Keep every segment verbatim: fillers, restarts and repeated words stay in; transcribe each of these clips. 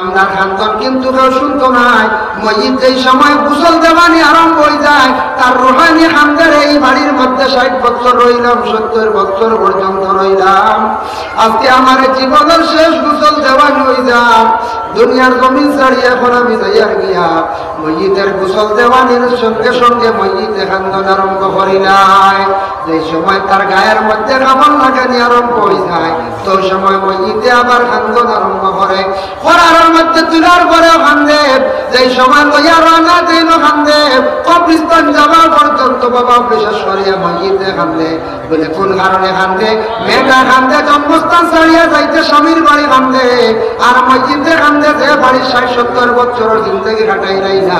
আমরার কান্দন কিন্তু কেউ শুনতো নায়। মইয়িত যেই সময় গোসল দেওয়ানি আরম্ভ অই যায়, তার রুহানি কান্দের এই বাড়ির মধ্যে ষাইট বছর রইলাম, সত্তর বছর পর্যন্ত রইলাম, আজকে আমার জীবনের শেষ গোসল দেওয়ানি অই যায়, দুনিয়ার জমিন ছাড়িয়া এখন আমি যাইয়ার গিয়া। মইয়িতের গোসল দেওয়ানির সঙ্গে সঙ্গে মইয়িতে কান্দন আরম্ভ করিলায়। যেই সময় তার গায়ের মধ্যে কাপড় লাগানি আরম্ভ অই যায়, তো সময় মইয়িতে আবার কান্দন আরম্ভ করে। করার মধ্যে তুলার পরে কান্দে, যেই সময় লইয়া রওনা দেইন কান্দে, কবরস্থান যাওয়া পর্যন্ত বাবা বিশেষ করিয়া মইয়িতে কান্দে। বলে, "কোন কারণে কান্দে?" মেয়েটা কান্দে জন্মস্থান ছাড়িয়া যাইতে স্বামীর বাড়ি কান্দে, আর মইয়িতে কান্দে যে বাড়ির ষাইট সত্তর বছরের জিন্দেগি কাটাইলাইলা।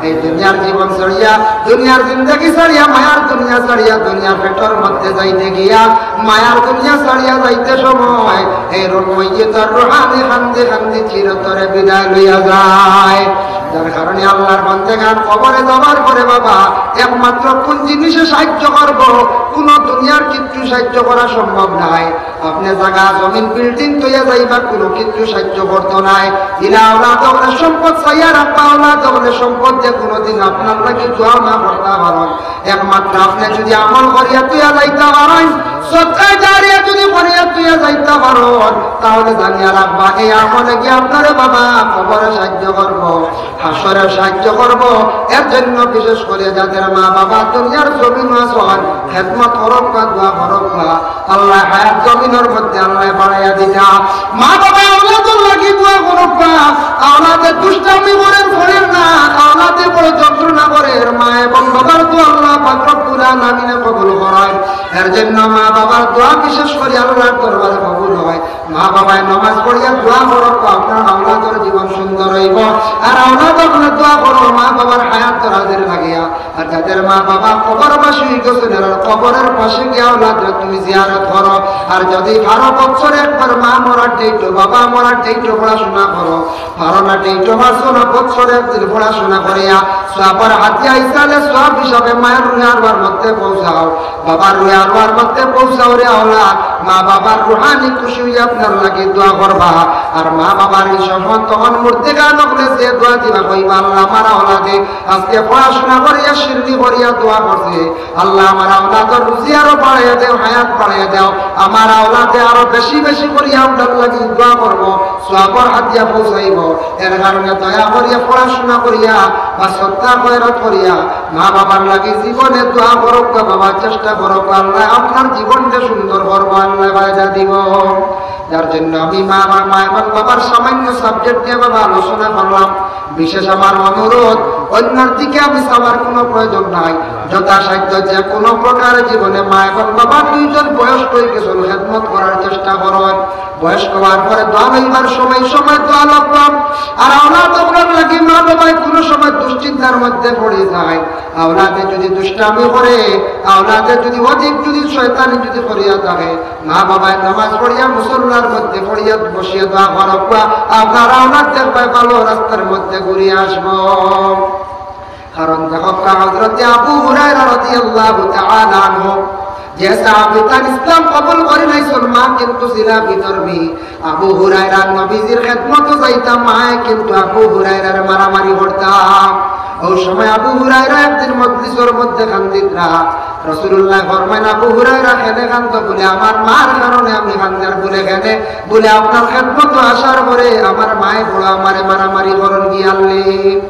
এই দুনিয়ার জীবন ছাড়িয়া, দুনিয়ার জিন্দেগি ছাড়িয়া, মায়ার দুনিয়া ছাড়িয়া, দুনিয়ার পেটর মধ্যে যাইতে গিয়া, মায়ার দুনিয়া ছাড়িয়া যাইতে সময় এই রু-, মইয়িতর রুহানি কান্দি কান্দি চিরতরে বিদায় লইয়া যায়। যার কারণে আল্লাহর বান্দেগান কবরে যাওয়ার পরে বাবা একমাত্র কোন জিনিসে সাহায্য করবো? কোনো দুনিয়ার কিচ্ছু সাহায্য করা সম্ভব নায়। আপনে জাগা, জমিন, বিল্ডিং তৈয়া যাইবা, কোনো কিচ্ছু সাহায্য করতো নায়। ইলা আওলাদ অকলে সম্পদ চাইয়া রাখবা, আওলাদ অকলে সম্পদ দিয়া কোনোদিন আপনার লাগি দোয়া না করতা পারইন। একমাত্র আপনে যদি আমল করিয়া তৈয়া যাইতা পারইন, সদকায়ে জারিয়া যদি করিয়া তৈয়া যাইতা পারইন, তাহলে জানিয়া রাখবা, এই আমলে গিয়া আপনারে বাবা কবরে সাহায্য করবো, হাশরে সাহায্য করবো। এর জন্য বিশেষ করে যাদের মা বাবা দুনিয়ার জমিন আছইন, খেদমত করউক্কা, দোয়া করউক্কা, আল্লায় হায়াত জমিনর মধ্যে আল্লায় বাড়াইয়া দিতা। মা বাবা আওলাদর লাগি দোয়া করউক্কা, আওলাদে দুষ্টামি করের, করের না, আওলাদে বড় যন্ত্রণা করের, মা এবং বাবার দোয়া আল্লাহ পাক রব্বুল আলামিনে কবুল করইন। এর জন্য মা বাবার দোয়া বিশেষ করি আল্লাহর দরবারে কবুল হয়। মা বাবায় নামাজ পড়িয়া দোয়া করউক্কা, আপনার আওলাদর জীবন সুন্দর অইবো। আর আওলাদ অকলে দোয়া করো মা বাবার হায়াত দরাজের লাগিয়া। আর যাদের মা বাবা কবরবাসী অই গেছইন, এরার কবরের পাশে গিয়া আওলাদরে তুমি জিয়ারত করো। আর যদি বারো বছরে একবার মা মরার date-ও, বাবা মরার date-ও পড়াশোনা করো, পারো না date-ও পারছো না, বছরে একদিন পড়াশোনা করিয়া সওয়াবর হাদিয়া ইসালে সওয়াব হিসাবে মায়ের রুহে আরওয়ার মধ্যে পৌঁছাও, বাবার রুহে আরওয়ার মধ্যে পৌঁছাও রে আওলাদ। মা বাবার রুহানি খুশি অইয়া আপনার লাগি দোয়া করবা। আর মা বাবার এই সময় তখন মুর্দেগান অকলে যে দোয়া দিবা, কইবা, "আল্লাহ, আমার আওলাদে আজকে পড়াশোনা করিয়া, শিরনি করিয়া দোয়া করছে, আল্লাহ, আমার আওলাদর রুজি আরো বাড়াইয়া দেও, হায়াত বাড়াইয়া দেও, আমার আওলাদে আরো বেশি বেশি করিয়া আপনার লাগি দোয়া করবো, সওয়াবর হাদিয়া পৌঁছাইবো।" এর কারণে দয়া করিয়া পড়াশোনা করিয়া বা সদকা খয়রাত করিয়া মা বাবার লাগি জীবনে দোয়া করউক্কা বাবা, চেষ্টা করউক্কা, আল্লাহ আপনার জীবনটা সুন্দর করবো, আল্লাহ ফায়দা দিবো। যার জন্য আমি মা, মা, মা এবং বাবার সামান্য subject নিয়ে বাবা আলোচনা করলাম। বিশেষ আমার অনুরোধ, অন্যর দিকে আমি চাওয়ার কোনো প্রয়োজন নাই। যথাসাধ্য যে কোনো প্রকারে জীবনে মা এবং বাবা দুইজন বয়স্ক অই গেছইন, খেদমত করার চেষ্টা করইন। বয়স্ক অওয়ার পরে দোয়া লইবার সময়, সময় দোয়া লইবা। আর আওলাদ অকলর লাগি মা বাবায় কোনো সময় দুশ্চিন্তার মধ্যে পড়ি যায়। আওলাদে যদি দুষ্টামি করে, আওলাদে যদি অধিক যদি শয়তানি যদি করিয়া থাকে, মা বাবায় নামাজ পড়িয়া মুসল্লার মধ্যে পড়িয়া বসিয়া দোয়া করউক্কা, আপনার আওলাদ দেখবায় ভালো রাস্তার মধ্যে ঘুরিয়া আসবো। কারণ দেখউক্কা, হযরতে আবু হুরায়রা রাদিয়াল্লাহু তাআলা আনহু, যে সাহাবী তান ইসলাম কবুল করি লাইছইন, মা কিন্তু ছিলা বিধর্মী। আবু হুরায়রা নবীজির খেদমতো যাইতা, মায়ে কিন্তু আবু হুরায়রারে মারামারি করতা। অউ সময় আবু হুরায়রা একদিন মজলিসর মধ্যে কান্দিতরা। রাসূলুল্লায় ফরমাইন, "আবু হুরায়রা, কেনে কান্দো?" বলে, "আমার মার কারণে আমি কান্দিয়ার।" বলে, "কেনে?" বলে, "আপনার খেদমতো আসার পরে আমার মায়ে বড় আমারে মারামারি করইন গিয়ালে।"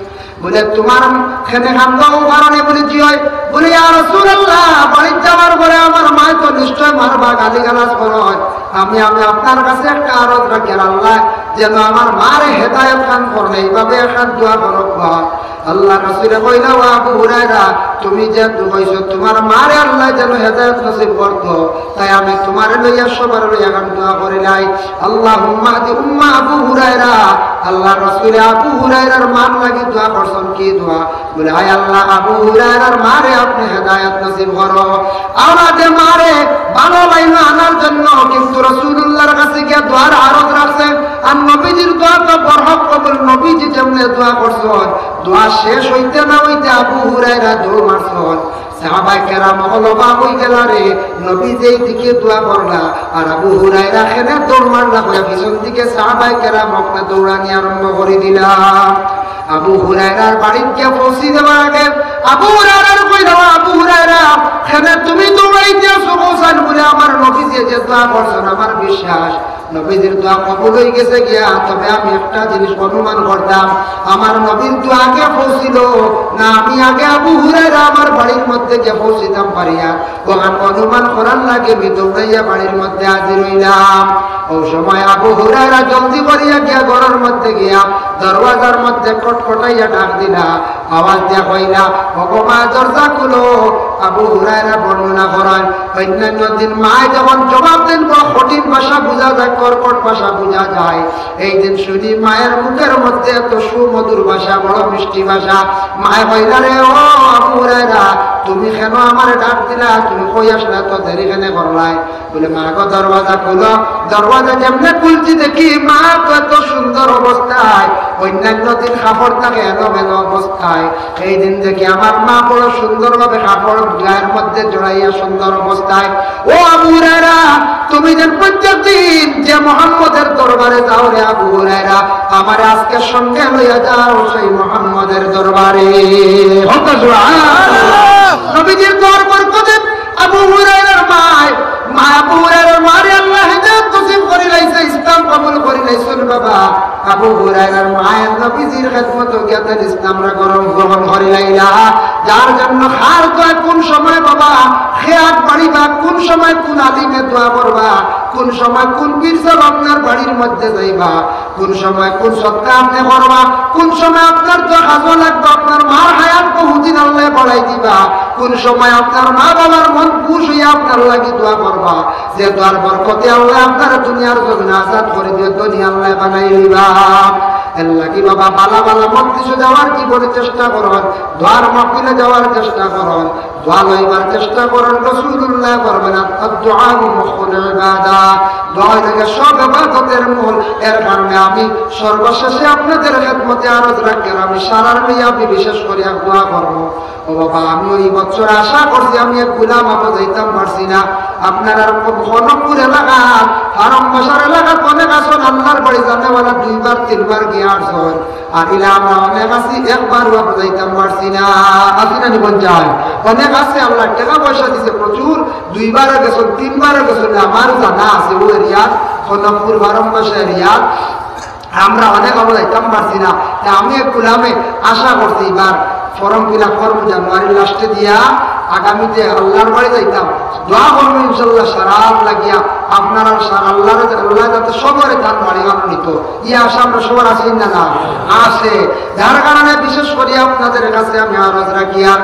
বলে, "তুমার কেনে কান্দো অউ কারণে?" বলে, "জি অয়।" বলে, "ইয়া রাসূলুল্লাহ, বাড়িত যাওয়ার পরে আমার মায়ে তো নিশ্চয় মারবা, গালিগালাজ করইন। আমি, আমি আপনার কাছে একটা আরজ রাখিয়ার, আল্লাহ যেন আমার মারে হেদায়েত খান করইন, এইভাবে একখান দোয়া করউক্কা।" আল্লাহর রাসূলে কইলা, "ও আবু হুরায়রা, তুমি যেহেতু কইছো তুমার মারে আল্লাহ যেন হেদায়েত নসিব করতো, তাই আমি তুমারে লইয়া সবার লইয়া একখান দোয়া করিলাই।" আল্লাহুম্মা আহদি উম্মা আবু হুরায়রা। আল্লাহর রাসূলে আবু হুরায়রার মার লাগি দোয়া করছইন। কি দোয়া? বলে, "আয় আল্লাহ, আবু হুরায়রার মারে আপনে হেদায়েত নসিব করো।" আওলাদে মারে ভালো লাইনো আনার জন্য কিন্তু রাসূলুল্লাহর কাছে গিয়া দোয়ার আরজ রাখছে। আর নবীজির দোয়া তো বরহক কবুল, নবীজি যেমনে দোয়া করছইন, দোয়া শেষ অইতে না অইতে আবু হুরায়রা দৌড় মারছইন। সাহাবায়ে কেরাম অকল অবাক অই গেলা রে, নবী যেই দিকে দোয়া করলা, আর আবু হুরায়রা কেনে দৌড় মারলা, কইয়া পিছন দিকে সাহাবায়ে কেরাম অকলে দৌড়ানি আরম্ভ করি দিলা। আবু হুরায়রার বাড়িত গিয়া পৌঁছি দেওয়ার আগে আবু হুরায়রারে কইলা, "ও আবু হুরায়রা, কেনে তুমি দৌড়াইতে আছো?" কইছইন বুলে, "আমার নবীজিয়ে যে দোয়া করছইন, আমার বিশ্বাস নবীজির দোয়া কবুল অই গেছে গিয়া, তবে আমি একটা জিনিস অনুমান করতাম, আমার নবীর দোয়া আগে পৌঁছিল না, আমি আগে আবু হুরায়রা আমার বাড়ির মধ্যে গিয়া পৌঁছিতাম পারিয়া।" অখান অনুমান করার লাগি আমি দৌড়াইয়া বাড়ির মধ্যে হাজির অইলাম। অউ সময় আবু হুরায়রা জলদি করিয়া গিয়া ঘরর মধ্যে গিয়া দরওয়াজার মধ্যে খটখটাইয়া ডাক দিলা, আওয়াজ দিয়া কইলা, "ওগো মা, দরজা খুলো।" আবু হুরায়রা বর্ণনা করইন, অইন্যান্য দিন মায়ে যখন জবাব দেইন, বড় কঠিন ভাষা বুঝা যায়, কর্কট ভাষা বুঝা যায়। এই দিন শুনি মায়ের মুখের মধ্যে এত সুমধুর ভাষা, বড় মিষ্টি ভাষা। মায়ে কইলা, "রে ও আবু হুরায়রা, তুমি কেনে আমারে ডাক দিলা? তুমি কই আছলায়, এত দেরি কেনে করলায়?" বুলে, "মা গো, দরওয়াজা খুলো।" দরওয়াজা যেমনে খুলছি, দেখি মা তো এত সুন্দর অবস্থায়, অইন্যান্য দিন কাপড় থাকে এলোমেলো অবস্থায়, এই দিন দেখি আমার মা বড় সুন্দরভাবে কাপড় গায়ের মধ্যে জড়াইয়া সুন্দর অবস্থায়। ও আবু হুরায়রা, তুমি যেন প্রত্যেক দিন যে মোহাম্মদের দরবারে যাও রে আবু হুরায়রা, আমারে আজকে সঙ্গে লইয়া যাও সেই মোহাম্মদের দরবারে। হক্কা সুবহানাল্লাহ। নবীজির দোয়ার বরকতে আবু হুরায়রার মায়, মা আবু হুরায়রার মারে আল্লায় হেদায়েত নসিব করিলাইছে, ইসলাম কবুল করিলাইছইন বাবা। আবু হুরায়রার মায় নবীজির খেদমতো গিয়া তাইন ইসলামরে গ্রহণ, গ্রহণ করিলাইলা। যার জন্য কার দোয়া কোন সময় বাবা কে আগ বাড়িবা, কোন সময় কোন আলিমে দোয়া করবা, কোন সময় কোন পীর সাব আপনার বাড়ির মধ্যে যাইবা, কোন সময় কোন সদকা আপনে করবা, কোন সময় আপনার দোয়া কাজো লাগবা, আপনার মার হায়াত বহুদিন আল্লায় বাড়াই দিবা, কোন সময় আপনার মা বাবার মন খুশ অইয়া আপনার লাগি দোয়া করবা, যে দোয়ার বরকতে আল্লায় আপনারে দুনিয়ার জমিনো আজাদ করি দিয়া ধনী আল্লায় বানাই দিবা। এর লাগি বাবা ভালা ভালা মজলিসো যাওয়ার জীবনে চেষ্টা করইন, দোয়ার মাহফিলো যাওয়ার চেষ্টা করইন, দোয়া লইবার চেষ্টা করইন। রাসূলুল্লায় ফরমাইন, "আদ-দুআউ মুখুল ইবাদা।" দোয়া অইলো গিয়া সব ইবাদতের মূল। এর কারণে আমি সর্বশেষে আপনাদের খেদমতে আরজ রাখিয়ার, আমি সারার মিয়াবি বিশেষ করিয়া দোয়া করমু। ও বাবা, আমিও ই বছর আশা করছি আমি এক গুলাম আবু যাইতাম পারছি না। আপনারার খ-, খনকপুর এলাকাত, ফার্ম বাজার এলাকাত অনেক আছইন আল্লার বাড়ি যানেওয়ালা, দুইবার তিনবার গিয়া আছইন। আর ইলা আমরা অনেক আছি, একবারও আবু যাইতাম পারছি না। আছি না নি বইন যান? অনেক আছে, আল্লায় টেকা পয়সা দিছে প্রচুর, দুইবারও গেছইন, তিনবারও গেছইন, আমার জানা আছে অউ এরিয়াত, খনকপুর ফার্ম বাজার এরিয়াত। আমরা অনেক আবু যাইতাম পারছি না। তে আমি এক গুলামে আশা করছি ইবার form fill up করমু জানুয়ারির last-এ দিয়া, আগামীতে আল্লার বাড়ি যাইতাম। দোয়া করমু ইনশাআল্লাহ সারার লাগিয়া, আপনারা সারা আল্লার, আল্লায় যাতে সবরে তান বাড়ি বানাই নিতো। ই আশা আমরা সবার আছে না, না? আছে। যার কারণে বিশেষ করি আপনাদের কাছে আমি আরজ রাখিয়ার,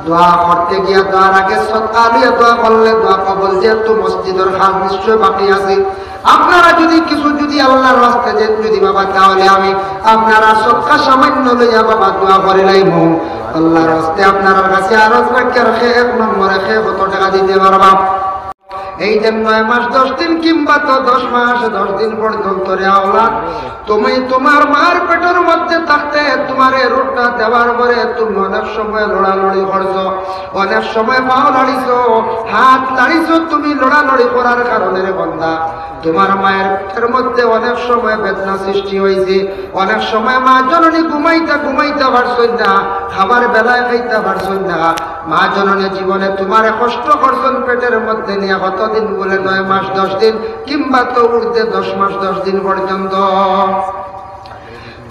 দোয়া করতে গিয়া দোয়ার আগে সদকা লইয়া দোয়া করলে দোয়া কবুল, যেহেতু মসজিদর কাজ নিশ্চয় বাকি আছে। আপনারা যদি কিছু যদি আল্লার ওয়াস্তে দেইন যদি বাবা, তাহলে আমি আপনারার সদকা সামান্য লইয়া বাবা দোয়া করিলাইমু। আল্লার ওয়াস্তে আপনারার কাছে আরজ রাখিয়ার, কে এক নম্বরে কে কত টেকা দিতে পারবা? এই যে নয় মাস দশ দিন কিংবা তো দশ মাস দশ দিন পর্যন্ত রে আওলাদ, তুমি তোমার মার পেটের মধ্যে থাকতে তোমারে রুহটা দেওয়ার পরে তুমি অনেক সময় লড়ালড়ি করছো, অনেক সময় পাও লাড়িছো, হাত লাড়িছো, তুমি লড়ালড়ি করার কারণে রে বান্দা, তোমার মায়ের পেটের মধ্যে অনেক সময় বেদনা সৃষ্টি অইছে, অনেক সময় মা জননী ঘুমাইতা ঘুমাইতা পারছইন না, খাবার বেলায় খাইতা পারছইন না। মা জননী জীবনে তোমারে কষ্ট করছইন পেটের মধ্যে নিয়া কতদিন? বলে নয় মাস দশ দিন, কিংবা তো ঊর্ধ্বে দশ মাস দশ দিন পর্যন্ত।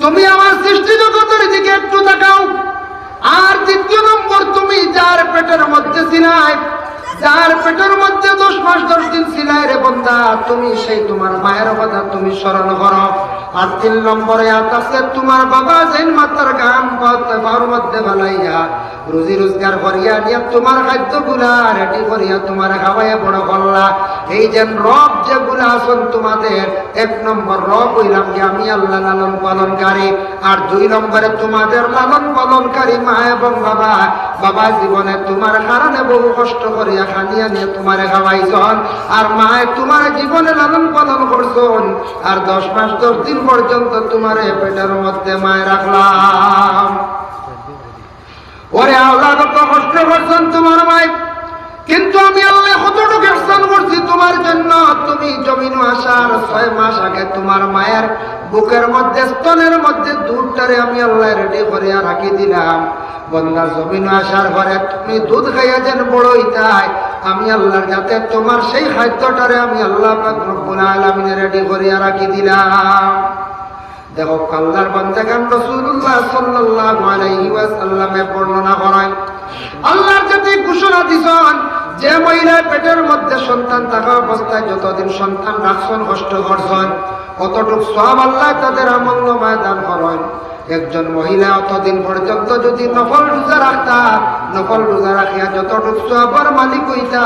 তুমি আমার সৃষ্টি জগতের দিকে একটু তাকাও। আর দ্বিতীয় নম্বর, তুমি যার পেটের মধ্যে ছিলায়, যার পেটের মধ্যে দশ মাস দশ দিন ছিলায় রে বন্দা, তুমি সেই তোমার মায়ের কথা তুমি স্মরণ করো। আর তিন নম্বরে আত আছে তোমার বাবা যেইন মাথার ঘাম পাও-, পাওর মধ্যে ফালাইয়া, রুজি রোজগার করিয়া নিয়া তোমার খাদ্যগুলা ready করিয়া তোমারে খাওয়াইয়া বড় করলা। এই যে রব যেগুলা আছইন তোমাদের, এক নম্বর রব অইলাম কি আমি আল্লা লালন পালনকারী, আর দুই নম্বরে তোমাদের লালন পালনকারী মা এবং বাবা। বাবা জীবনে তোমার কারণে বহু কষ্ট করিয়া খানি আনিয়া তোমারে খাওয়াইছইন, আর মায়ে তোমার জীবনে লালন পালন করছইন, আর দশ মাস দশ দিন পর্যন্ত তোমারে পেটের মধ্যে মায়ে রাখলাম। ওরে আওলাদ, কত কষ্ট করছইন তুমার মায়, কিন্তু আমি আল্লায় কতটুক ইহসান করছি তুমার জন্য। তুমি জমিনো আসার ছয় মাস আগে তুমার মায়ের বুকের মধ্যে, স্তনের মধ্যে দুধটারে আমি আল্লায় ready করিয়া রাখি দিলাম। বন্দা, জমিনো আসার পরে তুমি দুধ খাইয়া যেন বড় অইতায়, আমি আল্লার যাতে তুমার সেই খাদ্যটারে আমি আল্লাহ পাক রব্বুল আলামিনে ready করিয়া রাখি দিলাম। দেখো, আল্লার বান্দাগান রাসূলুল্লাহ সাল্লাল্লাহু আলাইহি ওয়াসাল্লামে বর্ণনা করেন, আল্লার যাতে ঘোষণা দিছইন, যে মহিলার পেটের মধ্যে সন্তান থাকা অবস্থায় যতদিন সন্তান রাখছইন, কষ্ট করছইন, অতটুক সওয়াব আল্লায় তাদের আমল নামায় দান করেন। একজন মহিলা অতদিন পর্যন্ত যদি নফল রোজা রাখতা, নফল রোজা রাখিয়া যতটুক সওয়াবর মালিক অইতা,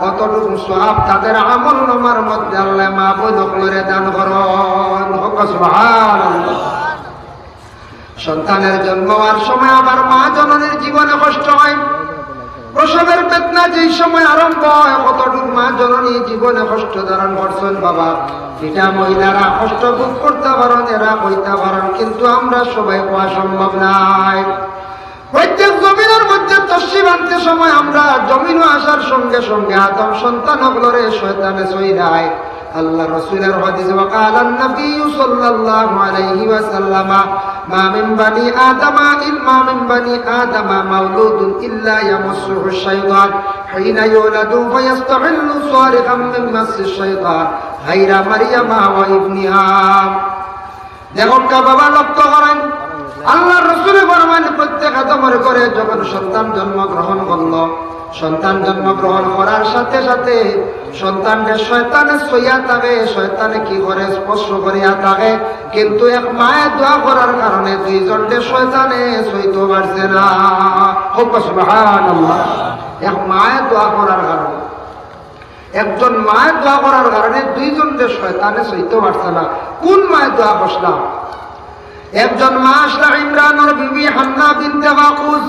অতটুক সওয়াব তাদের আমল নামার মধ্যে আল্লায় মা বইন অকলরে দান করেন। কউক্কা সুবহানাল্লাহ। সন্তানের জন্ম হওয়ার সময় আবার মা জননীর জীবনে কষ্ট হয়। প্রসবের বেদনা যেই সময় আরম্ভ হয়, কতটুক মা জননী জীবনে কষ্ট ধারণ করছইন বাবা, ইটা মহিলারা কষ্ট ভোগ করতা পারইন, এরা কইতা পারইন, কিন্তু আমরা সবাই কওয়া সম্ভব নায়। প্রত্যেক জমিনর মধ্যে তশরিফ আনতে সময় আমরা জমিনো আসার সঙ্গে সঙ্গে আদম সন্তান অকলরে শয়তানে ছইলায়। আল্লার রাসূলর হাদিস, وقال النبي صلى الله عليه وسلم: ما من بني آدم إلا، ما من بني آدم مولود إلا يمسه الشيطان حين يولد فيستحل صارخا من مس الشيطان غير مريم وابنها। দেখউক্কা বাবা, লক্ষ্য করইন, আল্লার রাসূলে ফরমাইন, প্রত্যেক আদমর ঘরে যখন সন্তান জন্মগ্রহণ করলো, সন্তান জন্মগ্রহণ করার সাথে সাথে সন্তানরে শয়তানে ছইয়া থাকে, শয়তানে কি করে, স্পর্শ করিয়া থাকে, কিন্তু এক মায়ে দোয়া করার কারণে দুইজনরে শয়তানে ছইতো পারছে না। কউক্কা সুবহানাল্লাহ। এক মায়ে দোয়া করার কারণে, একজন মায়ে দোয়া করার কারণে দুইজনরে শয়তানে ছইতো পারছে না। কোন মায়ে দোয়া করছিলা? একজন মা আছলা ইমরানর বিবি হান্না বিনতে ফাকুজ।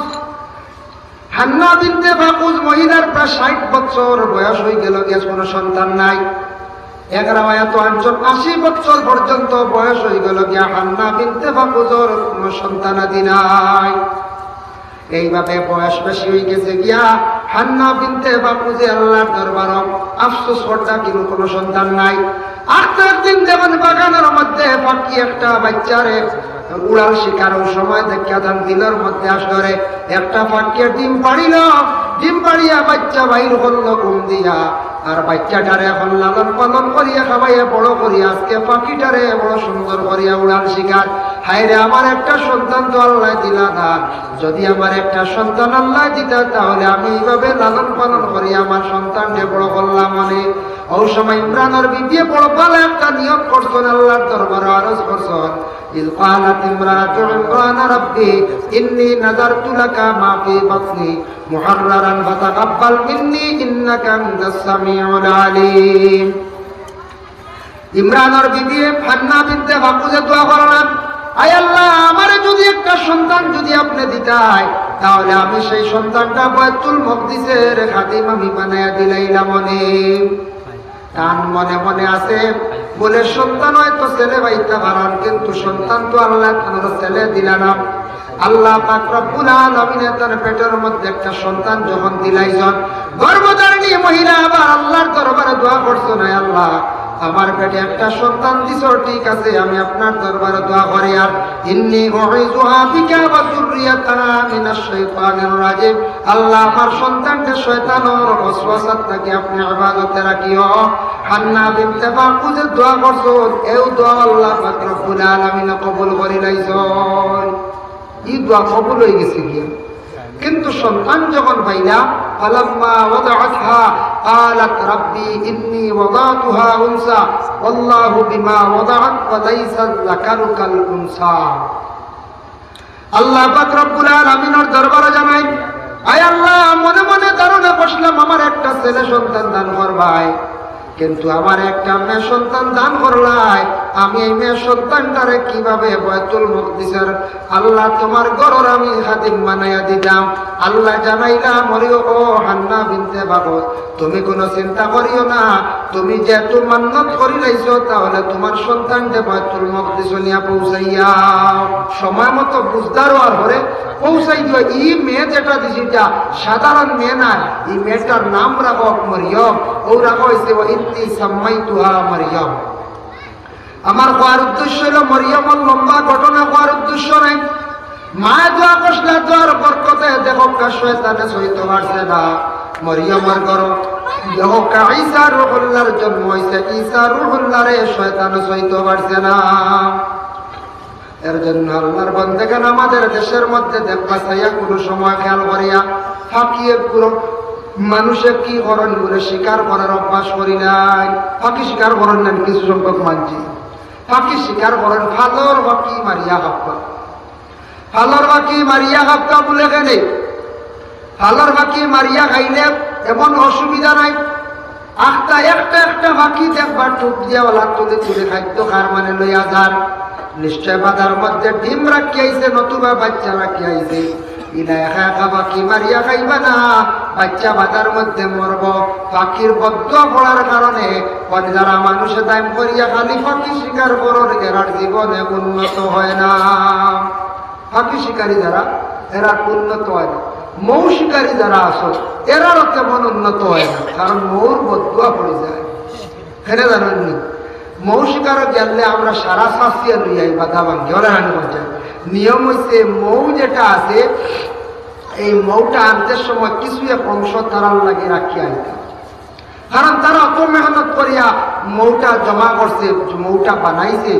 হান্না বিনতে ফাকুজ মহিলার প্রায় ষাইট বছর বয়স অইগেলো গিয়া, কুনু সন্তান নাই। এক রেওয়ায়াতো আনছইন আশি বছর পর্যন্ত বয়স অইগেলো গিয়া হান্না বিনতে ফাকুজর কুনু সন্তানাদি নাই। এইভাবে বয়স বেশি অইগেছে গিয়া, হান্না বিনতে ফাকুজে আল্লার দরবারো আফসোস করতা, কিন্তু কুনু সন্তান নাই। আস্তে একদিন দেখইন বাগানর মধ্যে পাখি একটা বাইচ্চারে উড়াল শিকার, অউ সময় দেখিয়া তান দিলর মধ্যে আশা ধরে, একটা পাখিয়ে ডিম পাড়িলো, ডিম পাড়িয়া বাইচ্চা বাইর করলো ঘুম দিয়া। আর বাইচ্চাটারে এখন লালন পালন করিয়া খাওয়াইয়া বড় করিয়া আজকে পাখিটারে বড় সুন্দর করিয়া উড়াল শিকার। হায়রে, আমার একটা সন্তান তো আল্লায় দিলা না, যদি আমার একটা সন্তান আল্লায় দিতা, তাহলে আমি এইভাবে লালন পালন করিয়া আমার সন্তানরে বড় করলাম অনে। অউ সময় ইমরানর বিবিয়ে বড় ভালা একটা নিয়ত করছইন, আল্লার দরবারো আরজ করছইন। إذ قالت امرأة عمران رب إني نذرت لك ما في بطني محررا فتقبل مني إنك أنت السميع العليم। ইমরানর বিবি হান্না বিনতে ফাকুজে দোয়া করলা, আয় আল্লাহ, আমারে যদি একটা সন্তান যদি আপনে দিতায়, তাহলে আমি সেই সন্তানটা বাইতুল মকদিসর খাদিম আমি বানাইয়া দিলাইলাম অনে। তান মনে মনে আছে, বলে, সন্তান হয়তো ছেলে পাইতা পারইন, কিন্তু সন্তান তো আল্লায় তানরে ছেলে দিলা না। আল্লাহ পাক রব্বুল আলামিনে তান পেটর মধ্যে একটা সন্তান যখন দিলাইছইন, গর্ভধারিণী মহিলা আবার আল্লার দরবারে দোয়া করছইন, আয় আল্লাহ, আমার পেটে একটা সন্তান দিছো, ঠিক আছে, আমি আপনার দরবারে দোয়া করি, আর إني أعيذها بك وذريتها من الشيطان الرجيم। আল্লাহ, আমার সন্তানরে শয়তানর ওয়াসওয়াসা থাকি আপনে হেফাজতে রাখিও। হান্না বিনতে ফাকুজে দোয়া করছইন, এও দোয়া আল্লাহ পাক রব্বুল আলামিনে কবুল করিলাইছইন। ই দোয়া কবুল অইগেছে গিয়া। কিন্তু সন্তান যখন পাইলা, فلما وضعتها قالت رب إني وضعتها أنثى والله بما وضعت وليس الذكر كالأنثى। আল্লাহ পাক রব্বুল আলামিনর দরবারে জানাই, আয় আল্লাহ, মনে মনে ধারণা করছিলাম আমার একটা ছেলে সন্তান দান করবায়, কিন্তু আমার একটা মেয়ে সন্তান দান করলায়, আমি এই মেয়ে সন্তানটারে কিভাবে বাইতুল মকদিসর আল্লাহ তোমার ঘরর আমি খাদিম বানাইয়া দিতাম। আল্লাহ জানাইলা, মরিও ও হান্না বিনতে ফাকুজ, তুমি কোনো চিন্তা করিও না, তুমি যেহেতু মান্নত করিলাইছো, তাহলে তোমার সন্তানরে বাইতুল মকদিসো নিয়া পৌঁছাইয়াও। সময় মতো বুঝদার অওয়ার পরে পৌঁছাই দিও। ই মেয়ে যেটা দিছি, ইটা সাধারণ মেয়ে না, ই মেয়েটার নাম রাখো মরিয়ম, অউ রাখা অইছে "ওয়া ইন্নী সাম্মাইতুহা মরিয়ম।" আমার কওয়ার উদ্দেশ্য অইলো, মরিয়মর লম্বা ঘটনা কওয়ার উদ্দেশ্য নাই। মায়ে দোয়া করছিলা, দোয়ার বরকতে দেখউক্কা শয়তানে ছইতো পারছে না। মরিয়মর গর্ভো দেখউক্কা ঈসা রুহুল্লাহর জন্ম অইছে, ঈসা রুহুল্লাহরে শয়তানে ছইতো পারছে না। এর জন্য আল্লাহর বন্দেগান আমাদের দেশের মধ্যে দেখবা চাইয়া কুনু সময় খেয়াল করিয়া ফাঁকিয়ে কুনু মানুষে কি করইন বুলে শিকার করার অভ্যাস করি নাই। ফাঁকি শিকার করইন না কিছু সংখ্যক মানষে। ফাঁকি শিকার করইন, ফালর ফাঁকি মারিয়া খাউক্কা। ফালর ফাঁকি মারিয়া খাউক্কা বুলে কেনে? ফালর ফাঁকি মারিয়া খাইলে এমন অসুবিধা নাই। আখতা একটা একটা ফাঁকি দেখবা টুপ দিয়া অলা তুলি তুলি খাদ্য খার মানে লইয়া যার। নিশ্চয় বাজার মধ্যে ডিম রাখিয়া আইছে, নতুবা বাইচ্চা রাখিয়া আইছে। ইলা একা একা ফাঁকি মারিয়া খাইবা না, বাইচ্চা বাজার মধ্যে মরবো। ফাঁকির বদদোয়া পড়ার কারণে অনেক যারা মানুষে দাইম করিয়া খালি ফাঁকি শিকার করইন, এরার জীবনে উন্নত হয় না। ফাঁকি শিকারী যারা, এরা উন্নত হয় না। মৌ শিকারী যারা আছইন, এরারও তেমন উন্নত হয় না, কারণ মৌর বদদোয়া পড়ি যায়। কেনে জানইন নি? মৌ শিকারো গেলে আমরা সারা সাঁচিয়া লইয়া আই, বাধা ভাঙ্গি, ওরা হানি করছে। নিয়ম অইছে, মৌ যেটা আছে, এই মৌটা আনতে সময় কিছু এক অংশ তারার লাগি রাখিয়া আইতাম। কারণ তারা অত মেহনত করিয়া মৌটা জমা করছে, মৌটা বানাইছে,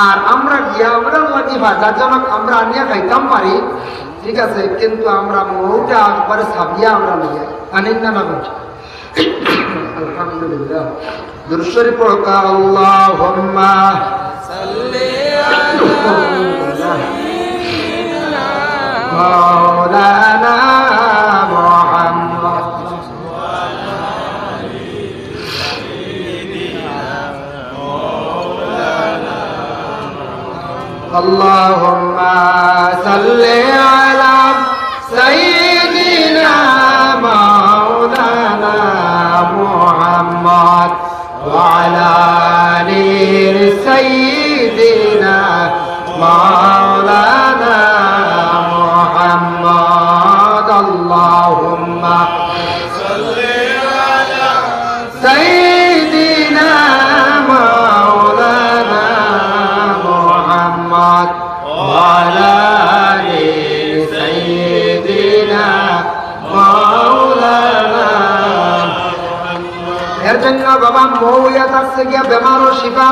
আর আমরা গিয়া আমরার লাগি ফায়দাজনক আমরা আনিয়া খাইতাম পারি, ঠিক আছে, কিন্তু আমরা মৌটা একবারে ছাবিয়া আমরা লইয়া আনি না, না বলছি। আলহামদুলিল্লাহ। দুরূদ শরীফ পড়ো, আল্লাহুম্মা মাওলানা মুহাম্মদ। اللهم صل على سيدنا مولانا محمد وعلى آل سيدنا مولانا محمد. اللهم صل على سيدنا مولانا محمد وعلى آل سيدنا مولانا. এর জন্য বাবা মৌ ইয়া থাকছে গিয়া বেমারও শিফা।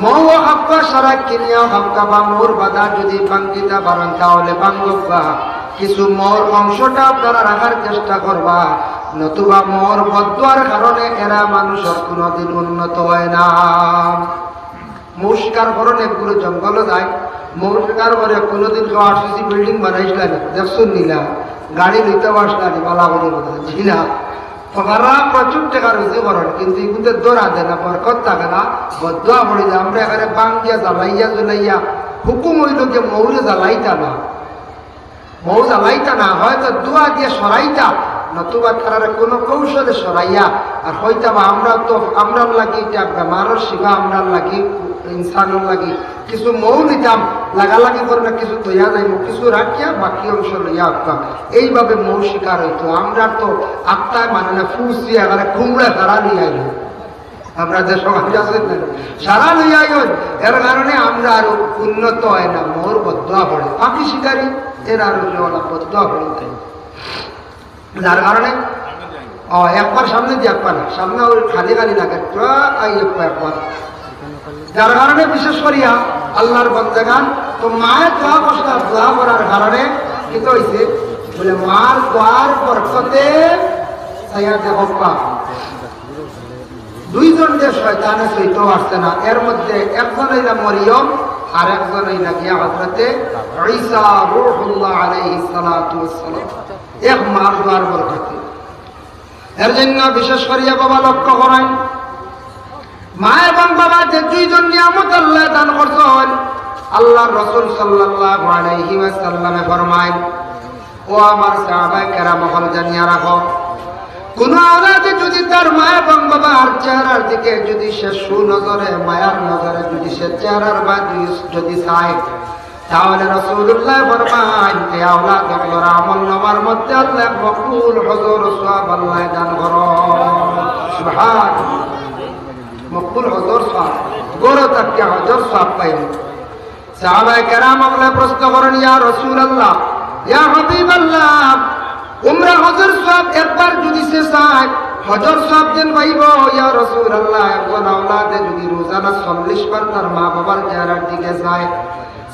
মৌ খাউক্কা সারা কিনিয়াও খাউক্কা বা মৌর বাদা যদি ভাঙ্গিতা পারইন তাহলে ভাঙ্গউক্কা। কিছু মৌর অংশটা আপনারা রাখার চেষ্টা করবা, নতুবা মৌর বদদোয়ার কারণে এরা মানুষর কুনুদিন উন্নত হয় না। মৌ শিকার করইন, একগুলো জঙ্গলো যায়, মৌ শিকার করে। কুনুদিন কেউ আরসিসি বিল্ডিং বানাইছলা নি, দেখছইন নি না? গাড়ি লইতে পারছলা নি, বালা করি বলতে জি না। তারা প্রচুর টেকা রুজি করইন, কিন্তু ইগুতে ধরা দেয় না, বরকত থাকে না, বদদোয়া পড়ি যায়। আমরা এখানে ভাঙ্গিয়া, জ্বালাইয়া, জ্বলাইয়া, হুকুম অইলো যে মৌরে জ্বালাইতা না, মৌ জ্বালাইতা না, হয়তো দোয়া দিয়া সরাইতা, নতুবা তারারে কুনু কৌশলে সরাইয়া, আর হয়তো বা আমরা তো, আমরার লাগি ইটা বেমারর শিফা, আমরার লাগি, ইনসানর লাগি কিছু মৌ নিতাম, লাগালাগি করলে কিছু তৈয়া যাইব, কিছু রাখিয়া বাকি অংশ লইয়া আউক্কা। এইভাবে মৌ শিকার অইতো। আমরা তো আত্মায় মানে না, ফুসি এবারে কুমড়া সারা লইয়া আইল। আমরা যে সমাজ আছে না, সারা লইয়া আইল, এর কারণে আমরা আর উন্নত হয় না, মৌর বদদোয়া পড়ে। ফাঁকি শিকারী, এরা আর ওলা বদদোয়া পড়ে। যার কারণে, ও, একবার সামনে দিয়ে একবার না, সামনে ওই খালি খালি লাগে, তো এই একবার, একবার। যার কারণে বিশেষ করিয়া আল্লাহর বন্দেগান, তো মায়ে দোয়া করছে, দোয়া করার কারণে কি তো হইছে? বলে, মার দোয়ার বরকতে ছায়া দেখো পা। দুইজন যে শয়তানে সইতেও পারছে না, এর মধ্যে একজন হইলা মরিয়ম, আর একজন হইলা গিয়া হযরতে ঈসা রূহুল্লাহ আলাইহিস সালাতু ওয়াস সালাম। এক মার দোয়ার বরকতে। এর জন্য বিশেষ করিয়া বাবা লক্ষ্য করেন, মা এবং বাবা যে দুইজন নিয়ামত আল্লাহ দান করছেন, আল্লাহর রাসূল সাল্লাল্লাহু আলাইহি ওয়াসাল্লামে ফরমায়, ও আমার সাহাবায়ে কেরাম অকল, জানিয়া রাখো, কোন আওলাদে যদি তার মা এবং বাবার চেহারার দিকে যদি সে সুনজরে, মায়ার নজরে যদি সে চেহারার বা যদি চায়, তাহলে রাসূলুল্লাহ ফরমাইন, এই আওলাদ অকলর আমল নামার মধ্যে আল্লাহ মকবুল হজর সওয়াব আল্লাহ দান করো। সুবহান। মকবুল হজর সওয়াব, ঘরো থাকিয়া হজর সওয়াব পাইন। সাহাবায়ে কেরাম অকলে প্রশ্ন করেন, ইয়া রাসূলুল্লাহ, ইয়া হাবিবাল্লাহ, উমরা হজর সওয়াব একবার যদি সে চায়, হজর সওয়াব যেন পাইবো। ইয়া রাসূলুল্লাহ, একজন আওলাদে যদি রোজানা চল্লিশ বার তার মা বাবার চেহারার দিকে চায়,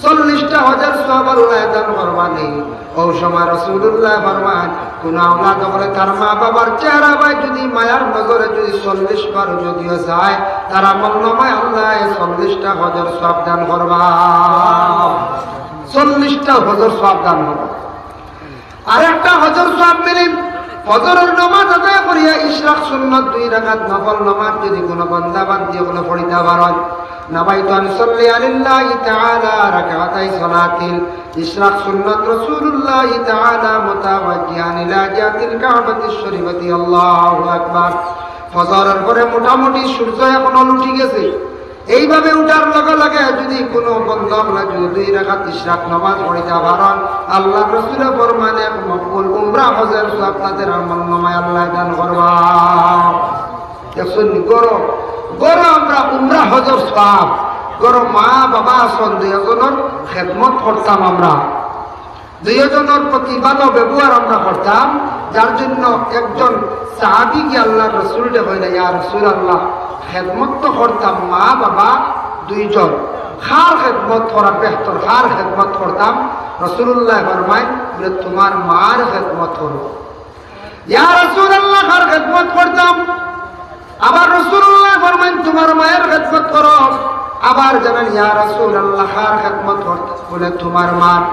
চল্লিশটা হজর সওয়াব আল্লাহ দান করবা নি। অউ সময় রাসূলুল্লাহ ফরমাইন, কোন আওলাদ অকলে তার মা বাবার চেহারা বায় যদি মায়ার নজরে যদি চল্লিশ বার যদিও চায়, তার আমল নামায় আল্লাহ চল্লিশটা হজর সওয়াব দান করবা। চল্লিশটা হজর সওয়াব দান করবা। আরেকটা হজর সওয়াব মিলে, ফজরর নামাজ আদায় করিয়া ইশরাক সুন্নত দুই রাকাত নফল নামাজ যদি কোনো বান্দা বান্দি অকলে পড়িতা পারইন, নাওয়াইতু আন উসাল্লিয়া লিল্লাহি তাআলা রাকাতাই সালাতিল ইশরাক সুন্নত রাসূলুল্লাহি তাআলা মুতাওয়াজ্জিহান ইলা জিহাতিল কাবাতিশ শরীফাতি। আল্লাহু আকবার। ফজরর পরে মোটামুটি সূর্য এখনো উঠি গেছে। এইভাবে উঠার লগে লগে যদি কোনো বন্দা অকলে যদি দুই রাকাত ইশরাক নামাজ পড়িতা পারইন, আল্লাহর রাসূলে ফরমাইন, এক মকবুল উমরা হজর সওয়াব তাদের আমল নামায় আল্লাহ দান করবা। দেখছইন নি, ঘরো, ঘরো আমরা উমরা হজর সওয়াব, ঘরো মা বাবা আছইন, দুইজনর খেদমত করতাম আমরা। দুইজনর প্রতি ভালো ব্যবহার আমরা করতাম, যার জন্য একজন সাহাবী গিয়া আল্লাহর রাসূলরে কইলা, ইয়া রাসূলুল্লাহ, খেদমত তো করতাম মা বাবা দুইজন, কার খেদমত করা বেহতর, কার খেদমত করতাম? রাসূলুল্লাহ ফরমাইন, বলে, তোমার মার খেদমত করো। ইয়া রাসূলুল্লাহ, কার খেদমত করতাম? আবার রাসূলুল্লাহ ফরমাইন, তোমার মায়ের খেদমত করো। আবার জানাইন, ইয়া রাসূলুল্লাহ, কার খেদমত করতাম? বলে, তোমার মার।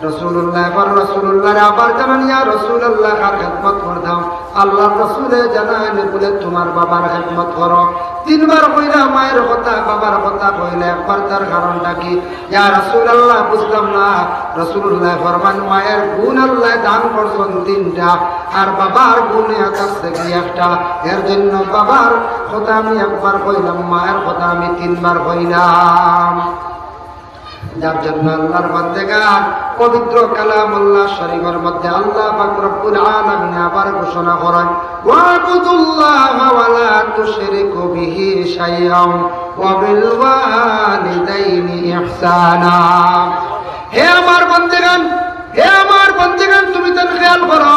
রাসূলুল্লাহ, আবার রাসূলুল্লাহরে আবার জানাইন, ইয়া রাসূলুল্লাহ, কার খেদমত করতাম? আল্লাহর রাসূলে জানাইন, বলে, তোমার বাবার খেদমত করো। তিনবার কইলা মায়ের কথা, বাবার কথা কইলা একবার, তার কারণটা কি? ইয়া রাসূলুল্লাহ, বুঝলাম না। রাসূলুল্লাহ ফরমাইন, মায়ের গুণ আল্লাহ দান করছইন তিনটা, আর বাবার গুণ আছে কি একটা। এর জন্য বাবার কথা আমি একবার কইলাম, মায়ের কথা আমি তিনবার কইলাম। যার জন্য আল্লাহর বান্দেগান, পবিত্র কালামুল্লাহ শরীফের মধ্যে আল্লাহ পাক রব্বুল আলামিন আবার ঘোষণা করেন, ওয়াবুদুল্লাহা ওয়ালা তুশরিকু বিহি শাইআন ওয়া বিল ওয়ালিদাইনি ইহসানা। হে আমার বান্দেগান, হে আমার বান্দেগান, তুমি তান খেয়াল করো,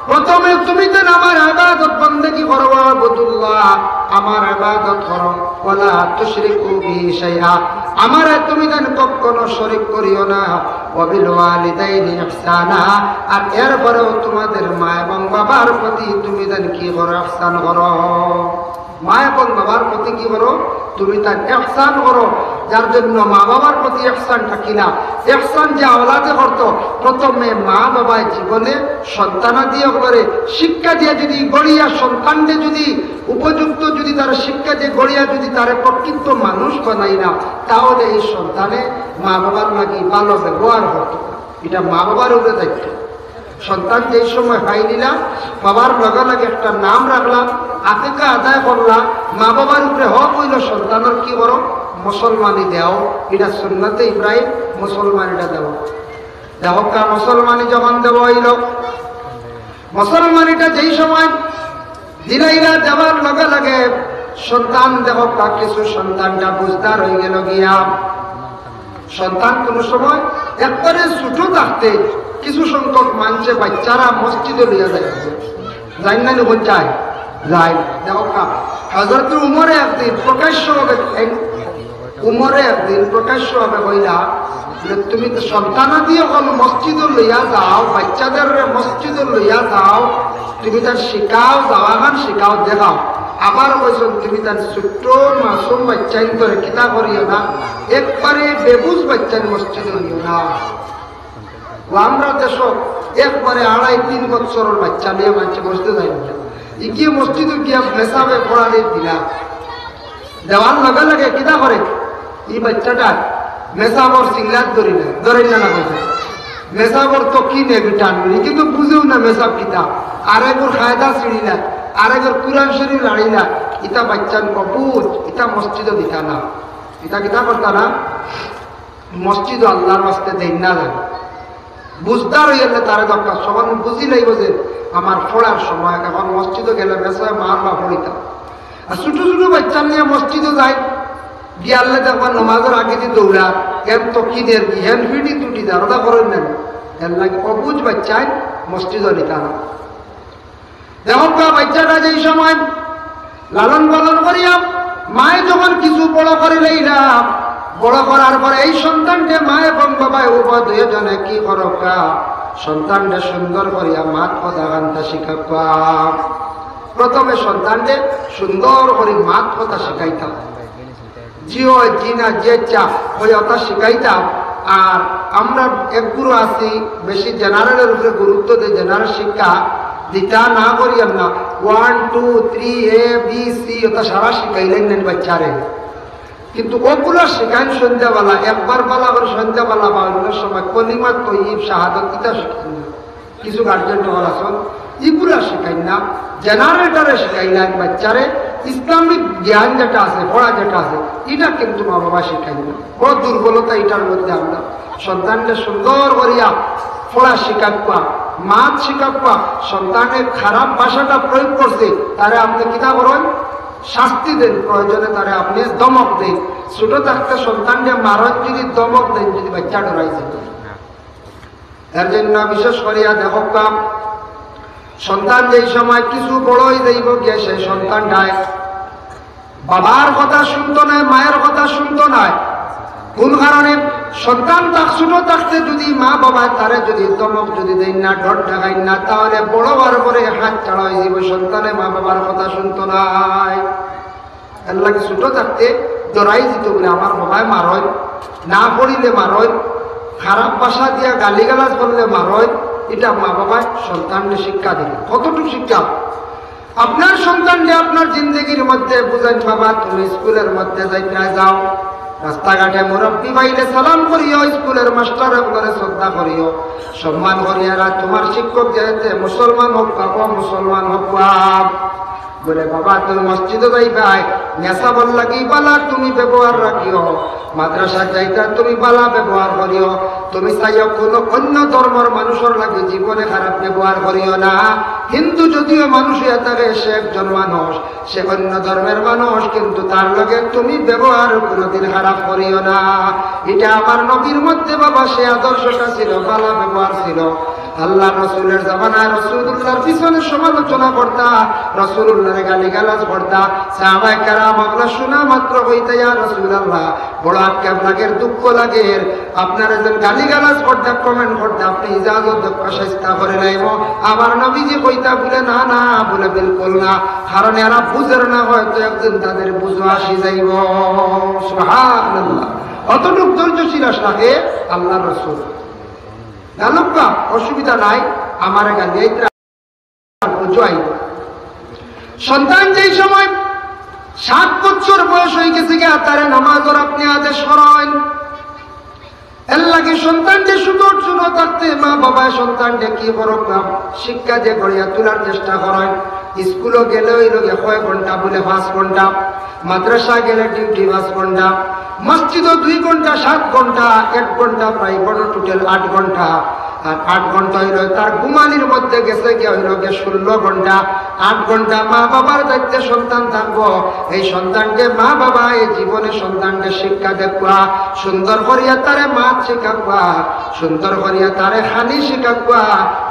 প্রথমে তুমি তান আমার ইবাদত বন্দেগি করো, ওয়াবুদুল্লাহ, আমার ইবাদত করো, ওয়ালা তুশরিকু বিহি শাইআ, আমারে তুমি তান কখনো শরীক করিও না, ওয়া বিল ওয়ালিদাইনি ইহসানা, আর এরপরেও তোমাদের মা এবং বাবার প্রতি তুমি তান কি করো? ইহসান করো। মা এবং বাবার প্রতি কি করো? তুমি তান ইহসান করো। যার জন্য মা বাবার প্রতি ইহসানটা কিনা? ইহসান যে আওলাদে করতো, প্রথমে মা বাবায় জীবনে সন্তানাদি করে শিক্ষা দিয়া যদি গড়িয়া সন্তানরে যদি উপযুক্ত যদি তার শিক্ষা দিয়ে গড়িয়া যদি তারে প্রকৃত মানুষ বানাই না, তাহলে এই সন্তানে মা বাবার লাগি ভালো ব্যবহার করতো না। এটা মা বাবার উপরে দায়িত্ব। সন্তান যেই সময় পাইলিলা, বাবার লগে লগে একটা নাম রাখলা, আকিকা আদায় করলা, মা বাবার উপরে হক অইলো সন্তানর কি করো? মুসলমানি দেও। এটা সুন্নতে ইব্রাহিম, মুসলমানিটা দেও। দেখো কা মুসলমানি যখন দেওয়া অইলো, মুসলমানিটা যেই সময় দিলাইলা, দেওয়ার লগে লগে সন্তান দেখো কা কিছু সন্তানটা বুঝদার অই গেলো গিয়া। সন্তান কোনো সময় একবারে ছোট থাকতে কিছু সংখ্যক মানষে বাচ্চারা মসজিদো লইয়া যায়, যায় না নি? বল যায়, যায়। দেখো কা, হযরত উমরে একদিন প্রকাশ্যভাবে, উমরে একদিন প্রকাশ্যভাবে কইলা যে, তুমি তো সন্তানাদি অকল মসজিদো লইয়া যাও, বাচ্চাদেররে মসজিদো লইয়া যাও, তুমি তান শিখাও, যাওয়াখান শিখাও, দেখাও। আবার কইছইন, তুমি তান ছোট্ট মাসুম বাচ্চাইন্তরে কিতা করিও না, একবারে বেবুঝ বাচ্চাইন মসজিদো নিও না। ও আমরা দেশো একবারে আড়াই তিন বছরর বাচ্চা লইয়া মানষে মসজিদো যায় না। ইগিয়ে মসজিদো গিয়া মেসাবে পড়ানি দিলা। দেওয়ার লগে লগে কিতা করে? ই বাচ্চাটা মেসাবর সিংলাত ধরি না, ধরে না, না কইছে। মেসাবর তো কি নেবি টানবি, কিন্তু বুঝেও না মেসাব কিতা। আরেকর কায়দা ছিড়িলা, আরেকর কোরআন শরীফ লাড়িলা। ইতা বাচ্চান অবুঝ, ইতা মসজিদো দিতা না। ইতা কিতা করতা না? মসজিদো আল্লাহর ওয়াস্তে দেইন না যান। বুঝদার অইলে তারে দরকার, সবাই বুঝি লাইব যে আমার পড়ার সময়, এখন মসজিদো গেলে বেশি মার বা পড়িতাম। আর ছোট ছোট বাচ্চা নিয়ে মসজিদো যায়, গিয়ালে দেখবা নমাজর আগে দি দৌড়া, এর তো কি দের কি, হেন ফিটি তুটি দারোদা করেন না, এর লাগে অবুঝ বাচ্চায় মসজিদো নিতা না। দেখো, বাচ্চাটা যেই সময় লালন পালন করিয়া মায়ে যখন কিছু বড় করি লইলা, বড় করার পরে এই সন্তানকে মা এবং বাবায় উভয় দুইজনে কি করবা? সন্তানকে সুন্দর করিয়া মাত কথা কান্তা শিখাবা। প্রথমে সন্তানকে সুন্দর করে মাত কথা শিখাইতাম। জি অয়, জি না, যে চা অয়, ওটা শিখাইতাম। আর আমরা এক গুরু আছি, বেশি জেনারেলের উপরে গুরুত্ব দেয়, জেনারেল শিক্ষা দিতা না করিয়ার না। ওয়ান, টু, থ্রি, এ, বি, সি, ওটা সারা শিখাইলেন নেন বাচ্চারে। কিন্তু ওগুলা শিখাইন সন্ধ্যাবেলা, একবার বেলা করে সন্ধ্যাবেলা বা অন্য সময় কলিমা তৈয়ব শাহাদত ইটা শিখাইন না। কিছু গার্জেন হল আসল, ইগুলা শিখাইন না, জেনারেটরে শিখাইলেন বাচ্চারে। ইসলামিক জ্ঞান যেটা আছে, পড়া যেটা আছে, এটা কিন্তু মা বাবা শিখাইন না। বড় দুর্বলতা এটার মধ্যে। আমরা সন্তানকে সুন্দর করিয়া পড়া শিখাবা, মাত শিখাবা। সন্তানে খারাপ ভাষাটা প্রয়োগ করছে, তারে আপনি কিতা করেন? শাস্তি দেন, প্রয়োজনে তারে আপনি ধমক দেন। ছোট থাকতে সন্তানকে মারন যদি, ধমক দেন যদি, বাচ্চা ডরাই যাবে। এর জন্য বিশেষ করিয়া দেখবা, সন্তান যেই সময় কিছু বড় অই যাইব গিয়া, সেই সন্তানটায় বাবার কথা শুনতো নায়, মায়ের কথা শুনতো নায়। কোন কারণে? সন্তান তার ছোট থাকতে যদি মা বাবা তারে যদি ধমক যদি দেন না, ডর দেখাইন না, তাহলে বড় হওয়ার পরে হাত ছাড়া অই যাইব, সন্তানে মা বাবার কথা শুনতো নায়। এর লাগি ছোট থাকতে ডরাই দিত বলে, আমার বাবায় মারয়, না পড়িলে মারয়, খারাপ ভাষা দিয়া গালিগালাজ করলে মারয়। এটা মা বাবায় সন্তানকে শিক্ষা দিল। কতটুকু শিক্ষা? আপনার সন্তানকে আপনার জিন্দেগির মধ্যে বুঝাইন, বাবা, তুমি স্কুলের মধ্যে যাইতে যাও, রাস্তাঘাটে মুরব্বি পাইলে সালাম করিও, স্কুলের মাস্টার অকলরে শ্রদ্ধা করিও, সম্মান করিয়া রাখ। তোমার শিক্ষক যেতে মুসলমান হোক বা অমুসলমান হোক বা। বলে, বাবা, তুমি মসজিদো যাইবায়, নেশাবর লাগি বালা তুমি ব্যবহার রাখিও, মাদ্রাসা যাইতা তুমি বালা ব্যবহার করিও, তুমি চাইও কোনো অন্য ধর্মর মানুষর লাগি জীবনে খারাপ ব্যবহার করিও না। হিন্দু যদিও মানুষ হইয়া থাকে, সে একজন মানুষ, সে অন্য ধর্মের মানুষ, কিন্তু তার লগে তুমি ব্যবহার কোনোদিন খারাপ করিও না। এটা আমার নবীর মধ্যে, বাবা, সে আদর্শটা ছিল, বালা ব্যবহার ছিল। আল্লাহ রসুলের জামানায় রসুলুল্লাহর পিছনে সমালোচনা করতা, রসুলুল্লাহরে গালিগালাজ করতা। সাহাবায়ে কেরাম অকলে শোনা মাত্র কইতা, ইয়া রাসূলুল্লাহ, বড় আক্ষেপ লাগের, দুঃখ লাগের, আপনারে যেন গালিগালাজ করতা, কমেন্ট করতা, আপনি ইজাজত দেন, চেষ্টা করে লাইব। আবার নবীজি কইতা বলে, না, না, বলে, বিলকুল না, কারণ এরা বুঝের না, হয়তো একদিন তাদের বুঝো আসি যাইব। সুবহানাল্লাহ। অতটুক ধৈর্যশীল আসলাকে আল্লাহর রসুল। জানুক্কা, অসুবিধা নাই, আমারে গালি আইতরা বুঝাই। সন্তান যেই সময় সাত বছর বয়স হয়ে গেছে গিয়া, তারে নামাজর আপনি আদেশ করেন। এর লাগি সন্তানকে সুন্দর সুন্দর থাকতে মা বাবায় সন্তানকে কি করবা, শিক্ষা দিয়ে গড়িয়া তোলার চেষ্টা করেন। স্কুলো গেলে অইলো গিয়া কয় ঘন্টা? বলে, পাঁচ ঘন্টা। মাদ্রাসা গেলে ডিউটি পাঁচ ঘন্টা, মসজিদও দুই ঘন্টা, সাত ঘন্টা, এক ঘন্টা প্রায় বড়, টোটাল আট ঘন্টা। আর আট ঘন্টা অইলো তার ঘুমানির মধ্যে গেছে গিয়া অইলো গিয়া ষোলো ঘন্টা। আট ঘন্টা মা বাবার দায়িত্বে সন্তান থাকবো। এই সন্তানকে মা বাবা এই জীবনে সন্তানকে শিক্ষা দেখবা, সুন্দর করিয়া তারে মাত শিখাবা, সুন্দর করিয়া তারে খানি শিখাবা,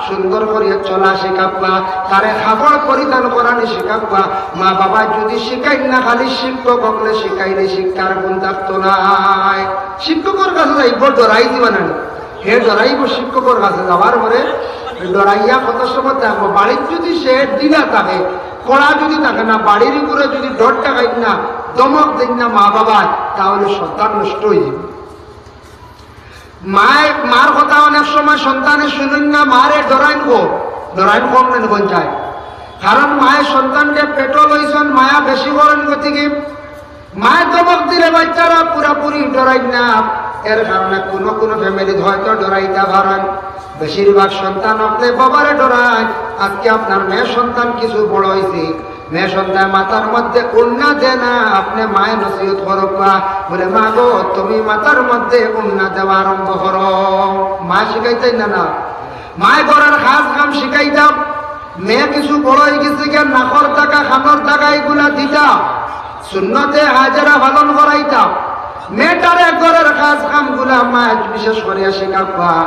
সুন্দর করিয়া চলা শিখাবা, তারে কাপড় পরিধান করানি শিখাবা। মা বাবা যদি শিখাইন না, খালি শিক্ষক অকলে শিখাইলে শিক্ষার গুণ থাকতো নায়। শিক্ষকর কাছে যাইব, ডরাই দিবা না, হে ডরাইব শিক্ষকর কাছে যাওয়ার পরে। ডরাইয়া কত সময় থাকবো, বাড়িত যদি সে ঢিলা থাকে, কড়া যদি থাকে না, বাড়ির উপরে যদি ডর টাকাইন না, ধমক দেন না মা বাবা, তাহলে সন্তান নষ্ট হয়ে যাবে। মায়, মার কথা অনেক সময় সন্তানে শুনেন না, মারে ডরাইন গো, ডরাইন কম নেন কোন চায়। কারণ মায়ে সন্তানকে পেটো লইছন, মায়া বেশি করেন গতিকে মায়ে ধমক দিলে বাচ্চারা পুরাপুরি ডরাইন না। এর কারণে কোনো কোনো ফ্যামিলিত হয়তো ডরাইতা পারেন। বেশিরভাগ সন্তান অকলে বাবারে ডরায়। আজকে আপনার মেয়ে সন্তান কিছু বড় হইছে, মেয়ে সন্তান মাথার মধ্যে উন্না দেয় না, আপনে মায়ে নসিহত করউক্কা, বলে, "মা গো, তুমি মাথার মধ্যে উন্না দেওয়া আরম্ভ করো।" মায়ে শিখাইতাইন না, না? মায়ে ঘরর কাজ কাম শিখাইতা। মেয়ে কিছু বড় অইগেছে গিয়া, নাকর দাগা, কানর দাগা ইগুলা দিতা, সুন্নতে হাজেরা পালন করাইতা। মেয়েটারে ঘরর কাজ কামগুলা মায়ে বিশেষ করিয়া শিখাউক্কা।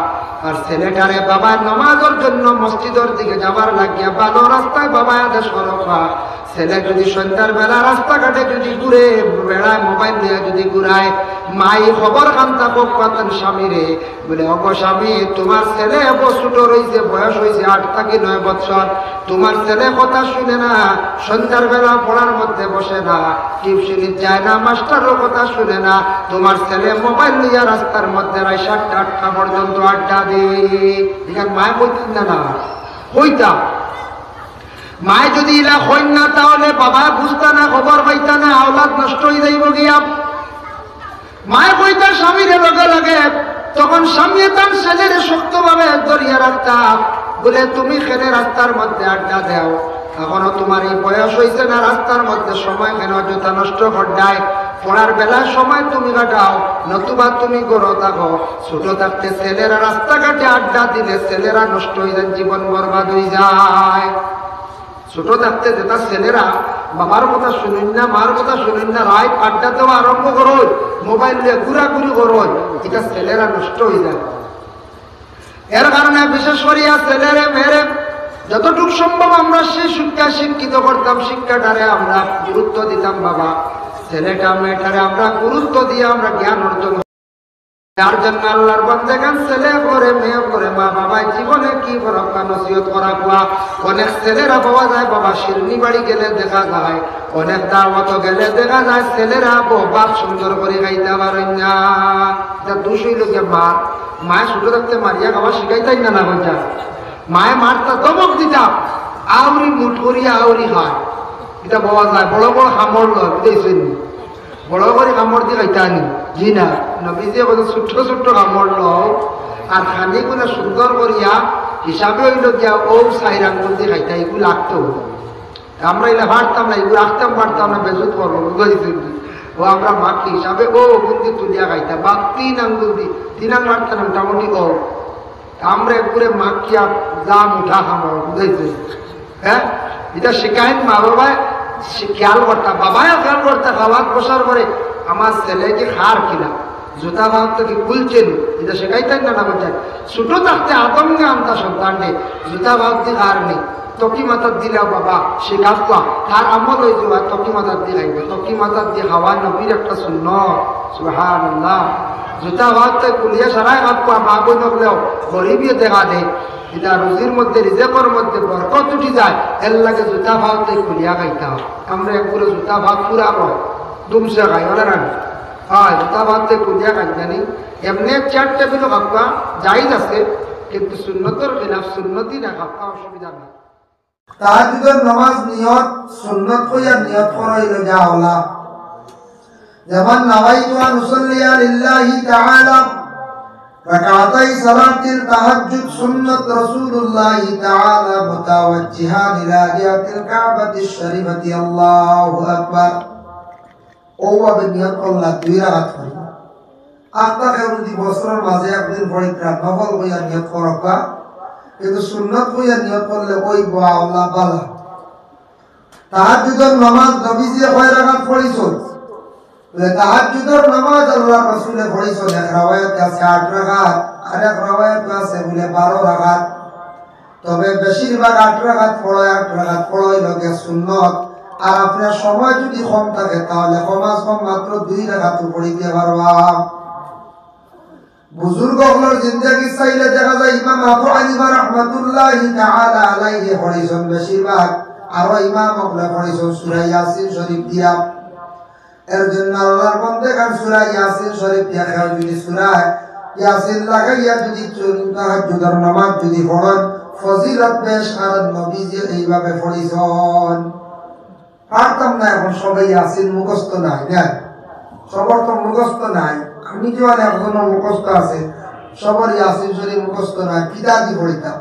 আর ছেলেটারে বাবায় নমাজর জন্য মসজিদর দিকে যাওয়ার লাগিয়া ভালো রাস্তায় বাবায় আদেশ করউক্কা। ছেলে যুদি সন্ধ্যার বেলা রাস্তাঘাটে যুদি ঘুরে, বেড়ায়, মোবাইল লইয়া যুদি ঘুরায়, মাই খবর খান থাকউক্কা তান স্বামীরে, বলে, "ওগো স্বামী, তুমার ছেলে এগো ছোট রইছে, বয়স অইছে আট থাকি নয় বৎসর, তুমার ছেলে কথা শুনে না, সন্ধ্যার বেলা পড়ার মধ্যে বসে না, টিউশনিত যায় না, মাস্টারর কথা শুনে না, তুমার ছেলে মোবাইল লইয়া রাস্তার মধ্যে রাইত সাতটা আটটা পর্যন্ত আড্ডা দেয়।" ইখান মায়ে কইতা না, না? কইতা। মায়ে যুদি ইলা কইন না, তাহলে বাবায় বুঝতা না, খবর পাইতা না, আওলাদ নষ্ট অই যাইবো গিয়া। মায়ে কইতা স্বামীরে লগে লগে, তখন স্বামীয়ে তান ছেলেরে শক্তভাবে ধরিয়া রাখতা, বলে, "তুমি কেনে রাস্তার মধ্যে আড্ডা দেও? এখনো তুমার ই বয়স অইছে না, রাস্তার মধ্যে সময় কেনে অযথা নষ্ট কররায়? পড়ার বেলায় সময় তুমি কাটাও, নতুবা তুমি ঘরো থাকো।" ছোট থাকতে ছেলেরা রাস্তাঘাটে আড্ডা দিলে ছেলেরা নষ্ট অই যায়, জীবন বরবাদ অই যায়। ছোট থাকতে যেটা ছেলেরা বাবার কথা শুনইন না, মার কথা শুনইন না, রাইত আড্ডা দেওয়া আরম্ভ করইন, মোবাইল লইয়া ঘুরাঘুরি করইন, ইটা ছেলেরা নষ্ট অই যায়। এর কারণে বিশেষ করিয়া ছেলেরে মেয়েরে যতটুক সম্ভব আমরা সেই শিক্ষা শিক্ষিত করতাম, শিক্ষাটারে আমরা গুরুত্ব দিতাম বাবা। ছেলেটা মেয়েটারে আমরা গুরুত্ব দিয়া আমরা জ্ঞান অর্জন, যার জন্য আল্লাহর বান্দেগান ছেলে করে, মেয়ে করে, মা বাবায় জীবনে কি বড় একটা নসিহত করা কুয়া। অনেক ছেলেরা পাওয়া যায় বাবা শিরনি বাড়ি গেলে দেখা যায়, অনেক দাওয়াত গেলে দেখা যায় ছেলেরা বউ ভাত সুন্দর করি খাইতা পারইন না। ইটা দোষ অইলো গিয়া মার, মায়ে ছোট থাকতে মারিয়া খাওয়া শিখাইতাইন না, না কইতা। মায়ে মারতা, ধমক দিতা, আউরি মুঠ করিয়া আউরি খায়। ইটা পাওয়া যায়, বড় বড় কামড় লয়, বুঝাইছইন নি? বড় করি কামড় দি খাইতা নি? জি না, নবীজিয়ে কইছইন ছোট্ট ছোট্ট কামড় লও, আর খানিগুলা সুন্দর করিয়া হিসাবে অইলো গিয়া অউ চাইর আঙ্গুল দি খাইতা, ইগু লাগতো। আমরা ইলা পারতাম না, ইগু রাখতাম পারতাম না, বেজুত করবো, বুঝাইছইন নি? অউ আমরা মাখি হিসাবে অউ আঙ্গুল দি তুলিয়া খাইতা, বা তিন আঙ্গুল দি, তিন আঙ্গুল রাখতাম না, মোটামুটি অউ। আমরা এগুরে মাখিয়া যা মুঠা কামড়, বুঝাইছইন নি? হ্যাঁ, ইটা শিখাইন মা বাবায়, সে খেয়াল করতা, বাবায়ও খেয়াল করতা, খাওয়াত বসার পরে আমার ছেলে কি খার কিনা, জুতা পাওত কি খুলছে নি, ইটা শিখাইতাইন না, না কইতা। ছোট থাকতে আদমকে আনতা সন্তানরে, জুতা পাওত দি খার নি, তকি মাথাত দিলাও বাবা, শিখাউক্কা, তার আমল অই যাইবো, তকি মাথাত দি খাইবো, তকি মাথাত দি খাওয়া নবীর একটা সুন্নত। সুবহানাল্লাহ। জুতা পাওত খুলিয়া সারায় খাউক্কা, মা বইন অকলেও গরিবিয়ে দেখা দেয়। ইটা রুজির মধ্যে, রিজেকর মধ্যে বরকত উঠি যায়, এর লাগি জুতা পাওত খুলিয়া খাইতা। আমরা এগুরে জুতা পাওত পুরা কয়, দুমসে খাই, অলা না? অয়, জুতা পাওত খুলিয়া খাইতা নি। এমনে চেয়ার টেবিলো খাউক্কা জায়েজ আছে, কিন্তু সুন্নতর খিলাফ, সুন্নতি না খাউক্কা, অসুবিধা নাই। তাহাজ্জুদর নামাজ নিয়ত সুন্নত কইয়া নিয়ত করা অইলো গিয়া আওলা। যেমন, نويت أن أصلي لله تعالى ركعتي صلاة التهجد سنة رسول الله تعالى متوجها إلى جهة الكعبة الشريفة، الله أكبر। অউ ভাবে নিয়ত করলা দুই রাকাত করি। আখতা কেউ যদি বছরর মাঝে একদিন পড়িতরা, নফল কইয়া নিয়ত করউক্কা, কিন্তু সুন্নত কইয়া নিয়ত করলে অইবো আওলা বালা। তাহাজ্জুদর নামাজ নবীজিয়ে কয় রাকাত পড়ছইন? বলে, তাহাজ্জুদর নামাজ আল্লাহর রাসূলে পড়ছইন, এক রেওয়ায়েত আছে আট রাকাত, আর এক রেওয়ায়েত আছে বলে বারো রাকাত। তবে বেশিরভাগ আট রাকাত পড়া, আট রাকাত পড়া অইলো গিয়া সুন্নত। আর আপনার সময় যদি কম থাকে, তাহলে কমাস কম মাত্র দুই রাকাত পড়িতে পারবা। বুজুর্গ অকলর জিন্দেগি চাইলে দেখা যায়, ইমাম আবু হানিফা রহমাতুল্লাহি তাআলা আলাইহি পড়ছইন বেশিরভাগ, আরো ইমাম অকলে পড়ছইন সূরা ইয়াসিন শরীফ দিয়া। এর জন্য আল্লাহর বন্দেগান সূরা ইয়াসিন শরীফ দিয়া কেউ যদি সূরা ইয়াসিন লাগাইয়া যদি চুন তাহাজ্জুদর নামাজ যদি পড়ইন, ফজিলত বেশ, কারণ নবীজিয়ে এইভাবে পড়ছইন। পারতাম না, এখন সবে ইয়াসিন মুখস্থ নাই, না? সবর তো মুখস্থ নাই। আমি যে মানে একজনর মুখস্থ আছে, সবর ইয়াসিন শরীফ মুখস্থ নাই, কিতা দি পড়িতাম?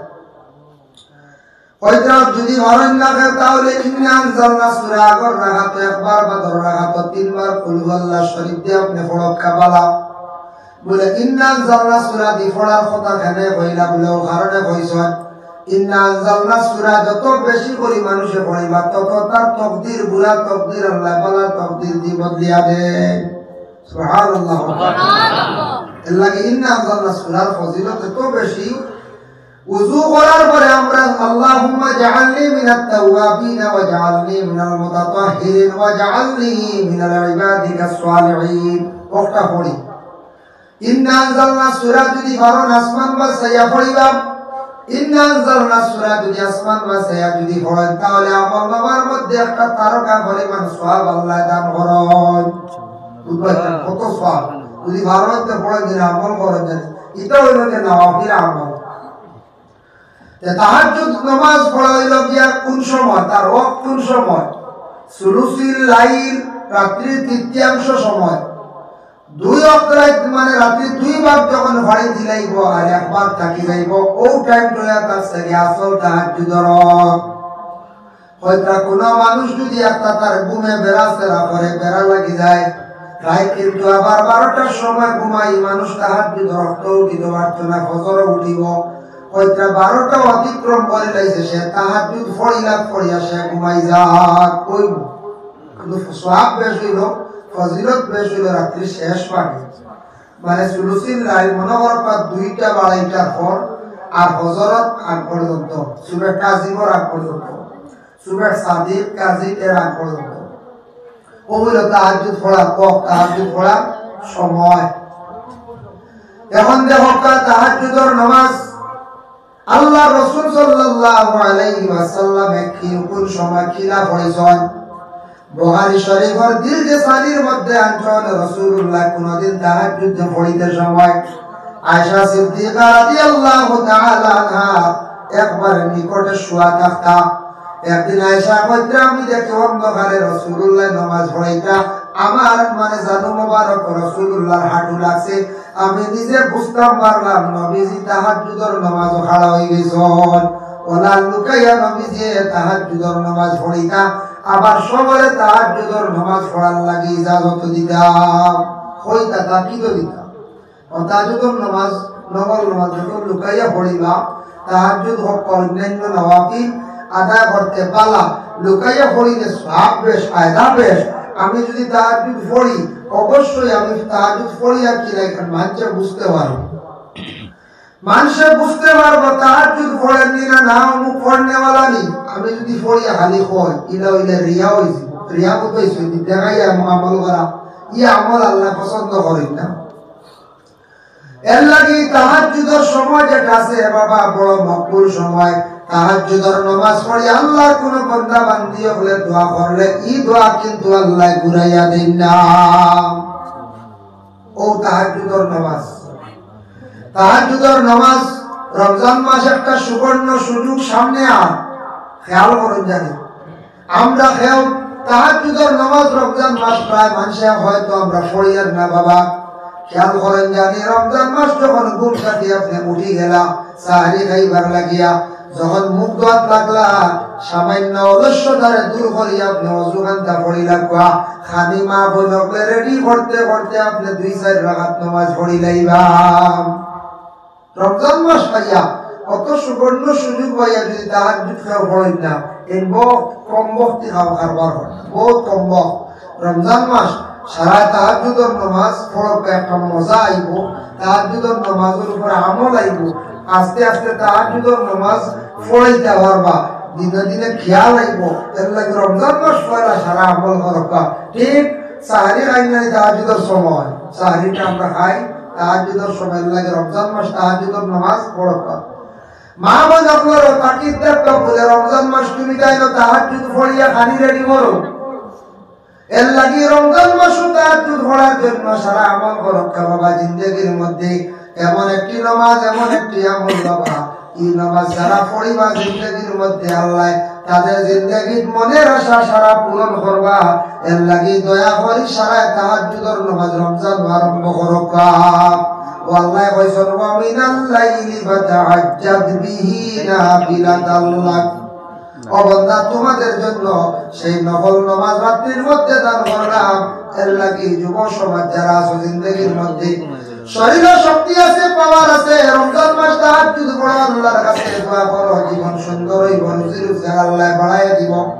কইরা যদি পারইন না কেউ, তাহলে ইন্না আনজালনা সূরা আগর রাকাতো একবার বা দশ রাকাতো তিনবার কুল হুয়াল্লাহ শরীফ দিয়া আপনে পড়উক্কা বালা। বলে, ইন্না আনজালনা সূরা দি পড়ার কথা কেনে কইলা? বলে, অউ কারণে কইছইন, ইন্না আনজালনা সূরা যত বেশি করি মানষে পড়িবা, তত তার তকদির, বুরা তকদির আল্লায় বালা তকদির দি বদলিয়া দেইন। সুবহানাল্লাহ। এর লাগি ইন্না আনজালনা সূরার ফজিলত এত বেশি। উযু করার পরে আমরা আল্লাহুম্মা জাআলনি মিনাত তাওয়াবিন ওয়া জাআলনি মিনাল মুতাতাহহিরিন ওয়া জাআলনি মিনাল ইবাদিকাস সালিহিন অউক্কা পড়ি। ইন্না আনজালনা সূরা যদি পারইন আসমান বাছাইয়া পড়িবা, ইন্না আনজালনা সূরা যদি আসমান বাছাইয়া যদি পড়ইন, তাহলে আমলনামার মধ্যে একটা তারকা পরিমাণ সওয়াব আল্লায় দান করইন। বুঝবা? কত সওয়াব। যদি পারইন তো পড়ইন, যদি আমল করইন, যদি ইটা অইলো যে নওয়াফিল আমল। তে তাহাজ্জুদ নামাজ পড়া অইলো গিয়া কোন সময়, তার ওয়াক্ত কোন সময়? সুলুসুল লাইল, রাত্রির তৃতীয়াংশ সময়। দুই ওয়াক্ত রাইত, মানে রাত্রি দুই ভাগ যখন ফাড়ি দিলাইবো আর এক ভাগ থাকি যাইবো, অউ টাইমটা অইয়া থাকছে গিয়া আসল তাহাজ্জুদর ওয়াক্ত। কইরা কুনু মানুষ যদি একটা তার ঘুমে বেড়াছেড়া করে, বেড়া লাগি যায়, রাইত কিন্তু আবার বারোটার সময় ঘুমাই, মানুষ তাহাজ্জুদর ওয়াক্তো উঠিতো পারতো না, ফজরও উঠিবো। কইরা বারোটা অতিক্রম করিলাইছে, সে তাহাজ্জুদ পড়িলা, পড়িয়া সে ঘুমাই যাক, কইবো। কিন্তু সওয়াব বেশ অইলো, ফজিলত বেশ অইলো রাত্রির শেষ ভাগে। মানে সুলুসুল লাইল মনে করো প্রায় দুইটা বা আড়াইটার পর, আর ফজরর আগ পর্যন্ত, সুবহে কাজিমর আগ পর্যন্ত, সুবহে সাদিক কাজিম এর আগ পর্যন্ত। অউ অইলো তাহাজ্জুদ পড়ার ওয়াক্ত, তাহাজ্জুদ পড়ার সময়। এখন দেখউক্কা তাহাজ্জুদর নামাজ আল্লার রাসূল সাল্লাল্লাহু আলাইহি ওয়াসাল্লামে কি, কোন সময় কিলা পড়ছইন? বুখারী শরীফর দিল যে সানির মধ্যে আনছইন, রাসূলুল্লাহ কুনুদিন তাহাজ্জুদ পড়িতে সময় আয়েশা সিদ্দিকা রাদিয়াল্লাহু তাআলা আনহা একবারে নিকটে শুয়া থাকতা। একদিন আয়েশা কইরা, আমি দেখি অন্ধকারে রাসূলুল্লাহ নামাজ পড়িতা, আমার মানে জানু মোবারক রাসূলুল্লাহর হাঁটু লাগছে। আমি নিজে বুঝতাম পারলাম, নবীজি তাহাজ্জুদর নামাজো খাড়া অইগেছইন। অলা লুকাইয়া নবীজি তাহাজ্জুদর নামাজ পড়িতা, আবার সবরে তাহাজ্জুদর নামাজ পড়ার লাগি ইজাজত দিতা। কইতা, তাকিদ দিতা। অউ তাহাজ্জুদর নামাজ, নফল নামাজ যত লুকাইয়া পড়িবা, তাহাজ্জুদ হউক বা অন্যান্য নওয়াফিল আদায় করতে বালা, লুকাইয়া পড়িলে সওয়াব বেশ, ফায়দা বেশ। আমি যদি তাহাজ্জুদ পড়ি, অবশ্যই আমি তাহাজ্জুদ পড়ি আর কিলা ইখান মানষে বুঝতে পারবো। মানষে বুঝতে পারবো তাহাজ্জুদ পড়ের নি না, না অমুক পড়নেওয়ালা নি। আমি যদি পড়ি খালি কই, ইলা অইলে রিয়া অইছে। রিয়া কত অইছে? দেখাইয়া আমল করা, ই আমল আল্লায় পছন্দ করইন না। এর লাগি তাহাজ্জুদর সময় যেটা আছে, এ বাবা, বড় মকবুল সময়। তাহাজ্জুদর নামাজ পড়ি আল্লার কুনু বান্দা বান্দি অকলে দোয়া করলে, ই দোয়া কিন্তু আল্লায় ঘুরাইয়া দেইন না। অউ তাহাজ্জুদর নামাজ, তাহাজ্জুদর নামাজ, রমজান মাস একটা সুবর্ণ সুযোগ সামনে। আর খেয়াল করইন জানি, আমরা কেউ তাহাজ্জুদর নামাজ রমজান মাস প্রায় মানষে হয়তো আমরা পড়িয়ার না বাবা। খেয়াল করইন জানি, রমজান মাস যখন ঘুম থাকি আপনে উঠি গেলা, সাহরি খাইবার লাগিয়া, যখন মুখ ধোয়াত লাগলা, সামান্য অলস্যতারে দূর করিয়া আপনে অজু খান্তা পড়িলা কুয়া, খানি মা বইন অকলে রেডি করতে করতে আপনে দুই চাইর রাকাত নামাজ পড়িলাইবা। রমজান মাস পাইয়া, অত সুবর্ণ সুযোগ পাইয়া যদি তাহাজ্জুদ কেউ পড়ইন না, এন বউত কমবখতি খাওয়া কারবার অয়, বউত কমবখত। রমজান মাস সারা তাহাজ্জুদর নামাজ পড়উক্কা, একটা মজা আইবো। তাহাজ্জুদর নামাজর উপরে আমল আইবো। আস্তে আস্তে তাহাজ্জুদর নামাজ পড়াইতা পারবা, দিনে দিনে খেয়াল আইবো। এর লাগি রমজান মাস পয়লা সারা আমল করউক্কা। ঠিক সাহরি খাইন না নি তাহাজ্জুদর সময়, সাহরিটা আমরা খাই তাহাজ্জুদর সময়, এর লাগি রমজান মাস তাহাজ্জুদর নামাজ পড়উক্কা। মা বইন অকলরে তাকিদ দেউক্কা বুলে, রমজান মাস তুমি তাইন তাহাজ্জুদ পড়িয়া খানি রেডি করো। এর লাগি রমজান মাসো তাহাজ্জুদ পড়ার জন্য সারা আমল করউক্কা বাবা। জিন্দেগির মধ্যে এমন একটি নামাজ, এমন একটি আমল বাবা, ই নামাজ যারা পড়িবা জিন্দেগির মধ্যে আল্লায় তাদের জিন্দেগির মনের আশা সারা পূরণ করবা। এর লাগি দয়া করি সারা তাহাজ্জুদর নামাজ রমজান আরম্ভ করউক্কা। ও আল্লায় কইছইন, "ওয়া মিনাল লাইলি ফাতাহাজ্জাদ বিহি নাফিলাতাল লাক।" ও বান্দা, তোমাদের জন্য সেই নফল নামাজ রাত্রির মধ্যে দান করলাম। এর লাগি যুব সমাজ যারা আছো জিন্দেগির মধ্যে, শরীরে শক্তি আছে, পাওয়ার আছে, রমজান মাস তাহাজ্জুদ পড়ো, আল্লাহর কাছে দোয়া করো, জীবন সুন্দর অইবো, রুজি রোজগার আল্লাহ বাড়াইয়া দিবো।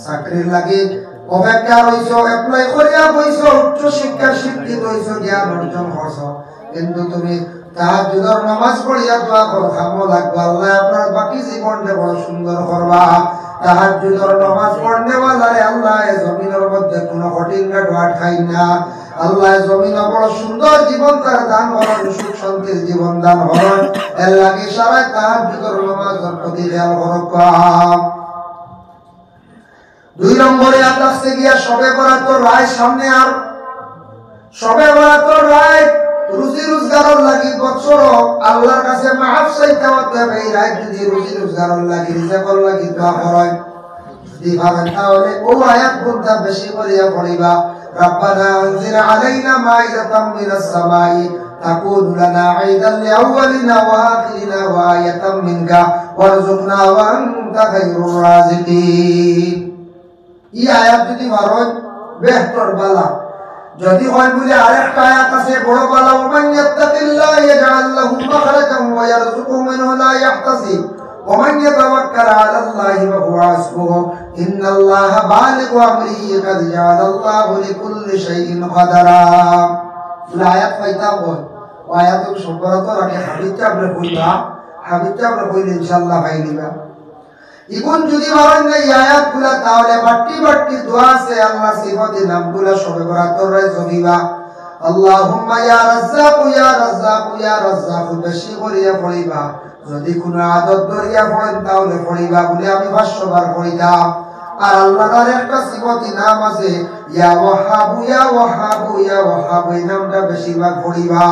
চাকরির লাগি অপেক্ষা রইছো, অ্যাপ্লাই করিয়া বইছো, উচ্চ শিক্ষা শিক্ষিত অইছো, জ্ঞান অর্জন করছো, কিন্তু তুমি তাহাজ্জুদর নামাজ পড়িয়া দোয়া করো, কামো লাগবো, আল্লাহ আপনার বাকি জীবনটা বড় সুন্দর করবা। তাহাজ্জুদর নামাজ পড়নেওয়ালারে আল্লাহ এ জমিনর মধ্যে কোনো কঠিন ঘাটো আটকাইন না। আল্লাহ জমিন বড় সুন্দর জীবন তার দান করইন, সুখ শান্তির জীবন দান করইন। এর লাগি সারা তাহাজ্জুদর নামাজর প্রতি খেয়াল করো। দুই নম্বরে আয়াত আছে গিয়া শবে বরাতর রায় সামনে, আর শবে বরাতর রায় রুজি রোজগারর লাগি বছর আল্লাহর কাছে মাফ চাইতে অইবো। এই রায় যদি রুজি রোজগারর লাগি, রিজিকর লাগি দোয়া করইন, যদি পারেন, তাহলে ও আয়াত গুনটা বেশি করিয়া পড়িবা। ربنا أنزل علينا مائدة من السماء تكون لنا عيدا لأولنا وآخرنا وآية منك وارزقنا وأنت خير الرازقين। ই আয়াত যদি পারইন, বেহতর বালা। যদি হয় বলে আরেকটা আয়াত আছে বড় বালা, ومن يتق الله يجعل له مخرجا ويرزقه من حيث لا يحتسب ومن يتوكل على الله فهو حسبه إن الله بالغ أمره قد جعل الله لكل شيء قدرا। বলে আয়াত পাইতাম কই? ও আয়াত আমি সম্ভবত আগে হাবিবকে আমরা কইবা, হাবিবকে আমরা কইলে ইনশাআল্লাহ পাই নিবা। ইগুন যদি পারইন না ই আয়াতগুলা, তাহলে বাট্টি বাট্টি দোয়া আছে, আল্লাহর সিফতি নামগুলা শবে বরাতর রায় জপিবা। اللهم يا رزاق يا رزاق يا رزاق বেশি করিয়া পড়িবা। যদি কোনো আদত ধরিয়া পড়েন, তাহলে পড়িবা বলে আমি পাঁচশো বার পড়িতাম। আর আল্লাহর একটা সিফতি নাম আছে, ইয়া ওয়াহাবু, ইয়া ওয়াহাবু, ইয়া ওয়াহাবু, এই নামটা বেশিরভাগ পড়িবা।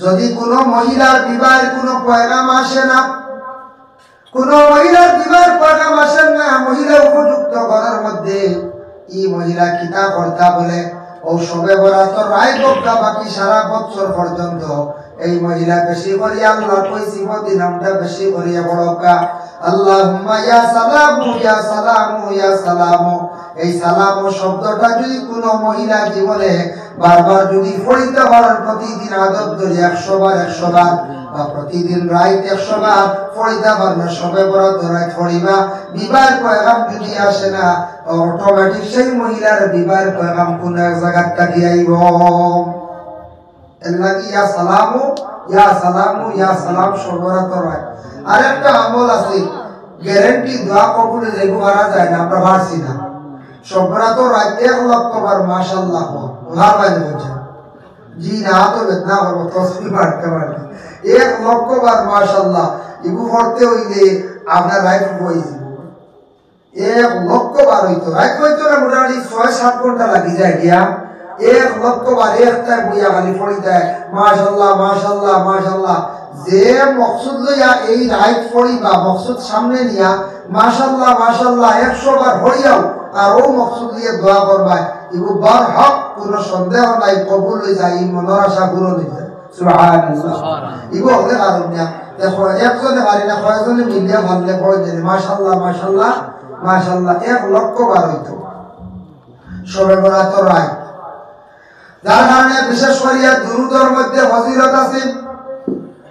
যদি কোনো মহিলার বিবাহের কোনো পয়গাম আসে না, কোনো মহিলার বিবাহের পয়গাম আসে না, মহিলা উপযুক্ত ঘরের মধ্যে, ই মহিলা কিতা করতা বলে, ও শবে বরাতর রায় বক্কা বাকি সারা বছর পর্যন্ত এই মহিলা বেশি করিয়া আল্লাহর কই সিফতি নামটা বেশি করিয়া পড়উক্কা। اللهم يا سلام يا سلام يا سلام। এই সালাম শব্দটা যদি কোনো মহিলা জীবনে বারবার যদি পড়িতা পারইন, প্রতিদিন আদত ধরি একশো বার, একশো বার, বা প্রতিদিন রাইত একশো বার পড়িতা পারইন, শবে বরাতর রাইত পড়িবা। বিবাহের পয়গাম যদি আসে না, automatic সেই মহিলার বিবাহের পয়গাম কোন এক জায়গার থাকি আইবো। এর লাগি ইয়া সালামু, ইয়া সালামু, ইয়া সালাম শবে বরাতর রাইত। আরেকটা আমল আছে, গ্যারান্টি দোয়া কবুল অই যাইবো, পারা যায় না, আমরা পারছি না। শবে বরাতর রাইত এক লক্ষ বার মাশাআল্লাহ কও। পারবায় নি? জি না, তো বেদনা করবো, তসবি মারতে মারতে। এক লক্ষ বার মাশাআল্লাহ, ইগু পড়তে অইলে আপনার রাইত অই যাইবো। এক লক্ষ বার অইতো, রাইত অইতো না, মোটামুটি ছয় সাত ঘন্টা লাগি যায় গিয়া। এক লক্ষ বার একটায় বইয়া খালি পড়িতায়, মাশাআল্লাহ, মাশাআল্লাহ, মাশাআল্লাহ। যে মকসুদ লইয়া এই রাইত পড়িবা, মকসুদ সামনে নিয়া, মাশাআল্লাহ, মাশাআল্লাহ, একশো বার পড়িয়াও, আর ও মকসুদ লইয়া দোয়া করবায়, ইগু বরহক, কোনো সন্দেহ নাই, কবুল অই যায়, ই মনর আশা পূরণ অই যায়। সুবহানাল্লাহ। ইগু হকলে পারইন না। দেখো, একজনে পারি না, কয়জনে মিলিয়া পারলে কয় জনে, মাশাআল্লাহ, মাশাআল্লাহ, মাশাআল্লাহ, এক লক্ষ বার অইতো। শবে বরাতর রাইত। যার কারণে বিশেষ করিয়া দুরুদর মধ্যে ফজিলত আছে।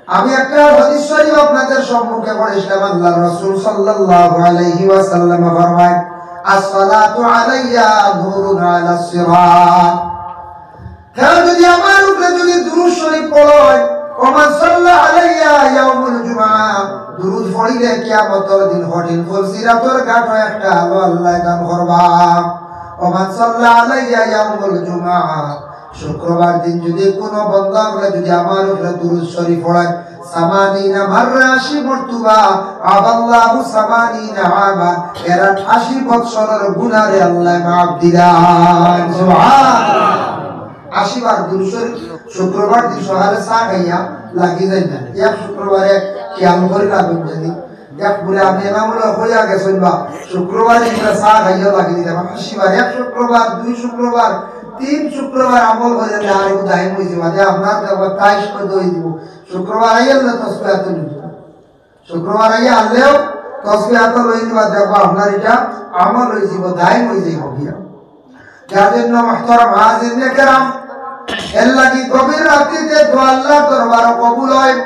আমি একটা হাদিস শরীফ আপনাদের সম্মুখে পড়ছিলাম, আল্লাহর রাসূল সাল্লাল্লাহু আলাইহি ওয়াসাল্লাম ফরমায়, "আসসালাতু আলাইয়া নূরুন আলাস সিরাত।" কেউ যদি আমার উপরে যদি দুরুদ শরীফ পড়ে, "ওমান সাল্লা আলাইয়া ইয়াউমুল জুমআ", দুরুদ পড়িলে কিয়ামতর দিন কঠিন পুল সিরাতর ঘাটো একটা আলো আল্লাহ দান করবা। "ওমান সাল্লা আলাইয়া ইয়াউমুল জুমআ", শুক্রবার দিন যদি কোনো বন্দা আমরা যদি আমার উপরে দুরুদ শরীফ পড়ে, সামানিনা মাররা, আশি মর্তবা, আবাল্লাহু সামানিনা আমা, এরা আশি বৎসরের গুনারে আল্লাহ মাফ দিলাম। সুবহানাল্লাহ। আশি বার দুরুদ শরীফ, শুক্রবার দিন সকালে চা খাইয়া লাগি যায় না। এক শুক্রবারে খেয়াল করি না, বুঝলি? এক বলে আমি এনামুল হইয়া গেছেন বা শুক্রবারে আমরা চা খাইয়া লাগি দিলাম। আশি বার, এক শুক্রবার, দুই শুক্রবার, তিন শুক্রবার আমল করে না, আর একটু দায়ী হয়েছে, মানে আপনার তো আবার তাইশ করে দই দিব। শুক্রবার আইয়াল না তসবিহাত নিব। শুক্রবার আইয়া আনলেও তসবিহ আতো লইন বা দেখবা আপনার ইটা আমল অইযিবো, দাইম অইযিবো গিয়া। যার জন্য মুহতারাম হাজিরিনে কেরাম, এর লাগি গভীর রাত্রিতে দোয়া আল্লাহর দরবারো কবুল অয়।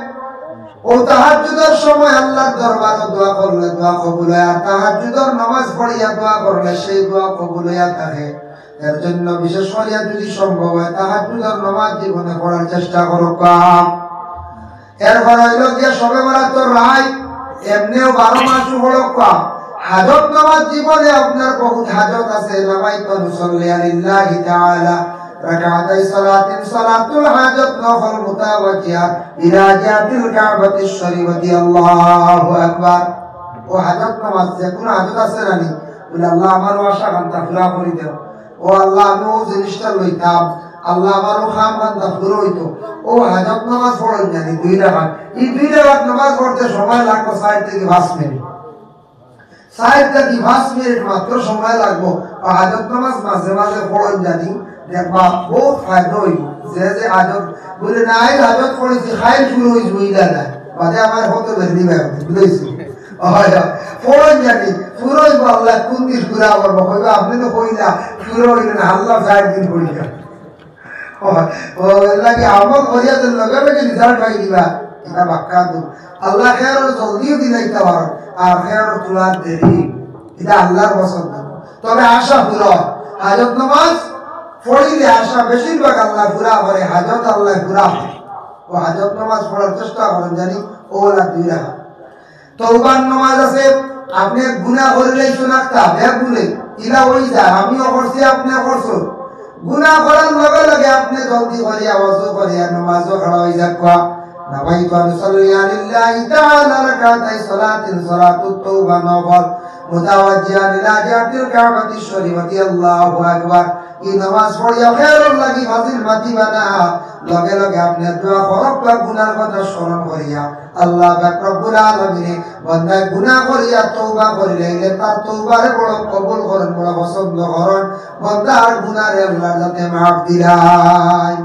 ও তাহাজ্জুদর সময় আল্লাহর দরবারো দোয়া করলে দোয়া কবুল অয়, আর তাহাজ্জুদর নামাজ পড়িয়া দোয়া করলে সেই দোয়া কবুল অইয়া থাকে। এর জন্য বিশেষ করিয়া যদি সম্ভব অয়, তাহাজ্জুদর নামাজ জীবনে পড়ার চেষ্টা করউক্কা। এরপর অইলো গিয়া শবে বরাতর রাইত, এমনেও বারো মাসও পড়উক্কা। হাজত নামাজ জীবনে আপনার বহুত হাজত আছে, নাওয়াইতু আন উসাল্লিয়া লিল্লাহি তাআলা রাকাতাই সালাতিন সালাতুল হাজত নফল মুতাওয়াজ্জিয়া ইলা জিহাতিল কাবাতিশ শরীফাতি, আল্লাহু আকবার। ও হাজত নামাজ, যে কোনো হাজত আছে না নি, বলে, "আল্লাহ, আমারও আশা খানটা পুরা করি দেও।" ও আল্লাহ, আমি ও জিনিসটা লইতাম, আল্লাহ, আমার ও খাম খান্তা পুরো অইতো। ও হাজত নামাজ পড়ইন জানি দুই রাকাত। এই দুই রাকাত নামাজ পড়তে সময় লাগবো চাইর থাকি পাঁচ মিনিট। চাইর থাকি পাঁচ মিনিট মাত্র সময় লাগবো। ও হাজত নামাজ মাঝে মাঝে পড়ইন জানি, দেখবা বহুত ফায়দা অইবো। যে যে হাজত বলে, "না, এই হাজত পড়েছি, খাইল শুরু অইছে, বুঝলা না?" বাদে আমার হতো বেরনি ভাই, বুঝেছি? হয়, হয়। পড়ইন জানি, পুরো অইবো, আল্লাহ কোন দিন পুরা করবো? কইবা, "আপনি তো কইলা, পুরো অইল না, আল্লাহ চাইর দিন পড়িয়া।" ও, ও, এর লাগি আমল করিয়া তো লগে লগে result পাই দিবা। এটা বাক্কা দু। আল্লাহ খেয়ার জলদিও দিলাইতে পারো, আর খেয়ার তোলার দেরি। এটা আল্লাহর পছন্দ। তবে আশা পুরা। হাজত নামাজ পড়িলে আশা বেশিরভাগ আল্লাহ পুরা করে, হাজত আল্লাহ পুরা করে। ও হাজত নামাজ পড়ার চেষ্টা করেন জানি, ওলা দুই রাকাত। তওবার নামাজ আছে, আপনি গুনাহ করিলেই শোনাক্তা, বেগুনে, ইলা অই যায়, আমিও করছি, আপনিও করছেন। গুনাহ করার লগে লগে আপনি জলদি করিয়া, ওযু করিয়া, নামাজও খাড়া অই যাউক্কা। নাওয়াইতু আন উসাল্লিয়া লিল্লাহি তাআলা রাকাতাই সালাতিন সালাতুত তাওবা নফল মুতাওয়াজ্জিয়ান ইলা জিহাতিল কাবাতিশ শরীফাতি, আল্লাহু আকবার। এই নামাজ পড়িয়া খেয়ারর লাগি ফাজিল মাতিবা না, লগে লগে আপনি দোয়া করউক্কা গুনার কথা স্মরণ করিয়া। আল্লাহ পাক রব্বুল আলামিনে বন্দায় গুনাহ করিয়া তওবা করিলে, ইলে তার তওবারে বড় কবুল করেন, বড় পছন্দ করেন। বন্দার গুনারে আল্লাহ যাতে মাফ দিলায়।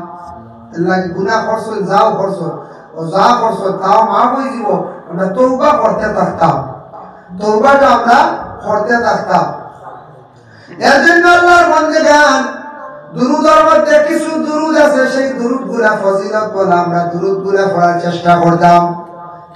এর লাগি গুনাহ করছেন, যাও করছেন, ও যা করছেন, তাও মাফ অই যিবো। আমরা তওবা করতে থাকতাম, তওবাটা আমরা করতে থাকতাম। এর জন্য আল্লাহর বন্দেগান, দুরুদর মধ্যে কিছু দুরুদ আছে, সেই দুরুদগুলা ফজিলত বলা, আমরা দুরুদগুলা পড়ার চেষ্টা করতাম।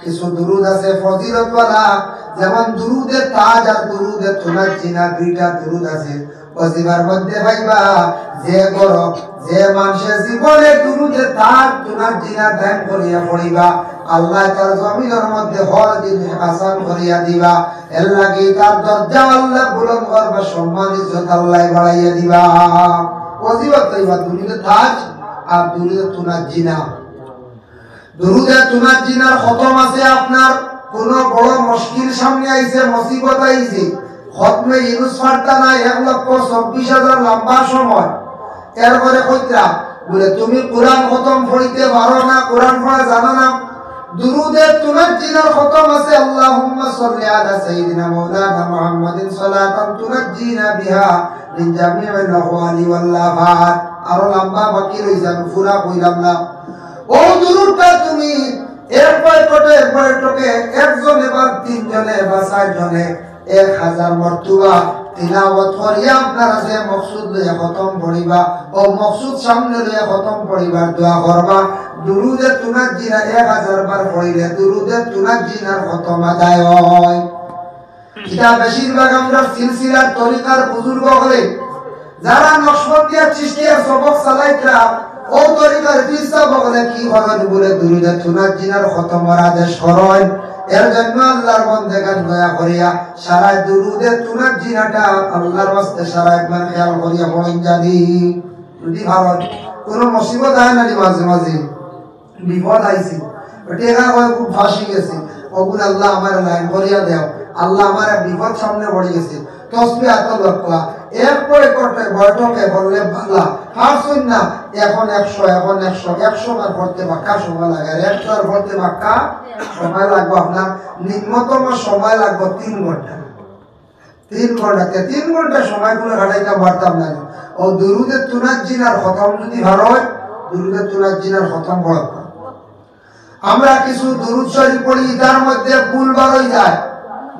কিছু দুরুদ আছে ফজিলত বলা, যেমন দুরুদে তাজ আর দুরুদে তুনাজ্জিনা, দুইটা দুরুদ আছে। ওজিফার মধ্যে পাইবা, যে ঘরো, যে মানষে জীবনে দুরুদে তাজ তুনাজ্জিনা দাইম করিয়া পড়িবা, আল্লাহ তার জমিনর মধ্যে হর দিন আসান করিয়া দিবা। এর লাগি তার দরজা আল্লাহ বুলন্দ করবা, সম্মান ইজ্জত আল্লাহ বাড়াইয়া দিবা। ওজিফা তো ইবা দুরুদে তাজ আর দুরুদে তুনাজ্জিনা। দুরুদে তুনাজ্জিনার খতম আছে আপনার, কোনো বড় মুশকিল সামনে আইছে, মুসিবত আইছে, খতমে ইউনুস পারতা না, এক লক্ষ চব্বিশ হাজার লম্বা সময়। এরপরে কইতরা বলে, "তুমি কোরআন খতম পড়িতে পারো না, কোরআন পড়া জানো না।" দুরুদে তুনাজ্জিনার খতম আছে, "আল্লাহুম্মা সাল্লি আলা সাইয়্যিদিনা মাওলানা মুহাম্মাদিন সালাতান তুনাজ্জিনা বিহা মিন জামিইল আহওয়ালি ওয়াল আফাত।" আরো লম্বা বাকি রইছে, আমি পুরা কইলাম না। ও দুরুদটা তুমি এক পকেটে, এক পকেটে, একজনে বা তিনজনে বা চারজনে এক হাজার মর্তবা তিলাওয়াত করিয়া আপনারা যে মকসুদ লইয়া খতম পড়িবা, ও মকসুদ সামনে লইয়া খতম পড়িবার দোয়া করবা। দুরুদে তুনাজ্জিনা এক হাজার বার পড়িলে দুরুদে তুনাজ্জিনার খতম আদায় হয়। ইটা বেশিরভাগ আমরার সিলসিলার তরিকার বুজুর্গ অকলে, যারা নকশবন্দিয়া চিশতিয়া সবক চালাইতরা, ও তরিকার পীর সাব অকলে কি করেন বলে দুরুদে তুনাজ্জিনার খতমর আদেশ করেন। এর জন্য আল্লাহর বন্দেগান দয়া করিয়া সারা দুরুদে তুনাজ্জিনাটা আল্লাহর ওয়াস্তে সারা একবার খেয়াল করিয়া পড়েন জানি। যদি ভালো কোনো মুসিবত আয় না নি মাঝে মাঝে, বিপদ আইছে, টেকা কয় খুব ফাঁসি গেছে, ওগুন আল্লাহ আমার লাইন করিয়া দেও, আল্লাহ আমার এক বিপদ সামনে পড়ে গেছে, তসবি আতো লক্কা, এক পরে করতে বৈঠকে বললে বালা, পারছুন না, এখন একশো, এখন একশো, একশো বার পড়তে বাক্কা সময় লাগে, আর একশো বার পড়তে বাক্কা সময় লাগবো আপনার, নিম্নতম সময় লাগবো তিন ঘন্টা। তিন ঘন্টা, তে তিন ঘন্টা সময় কোনো কাটাইতাম পারতাম না। ও দুরুদে তুনাজ্জিনার খতম যদি ভালো হয়, দুরুদে তুনাজ্জিনার খতম পড়া। আমরা কিছু দুরুদ শরীফ পড়ি, তার মধ্যে ভুল বার হয়ে যায়।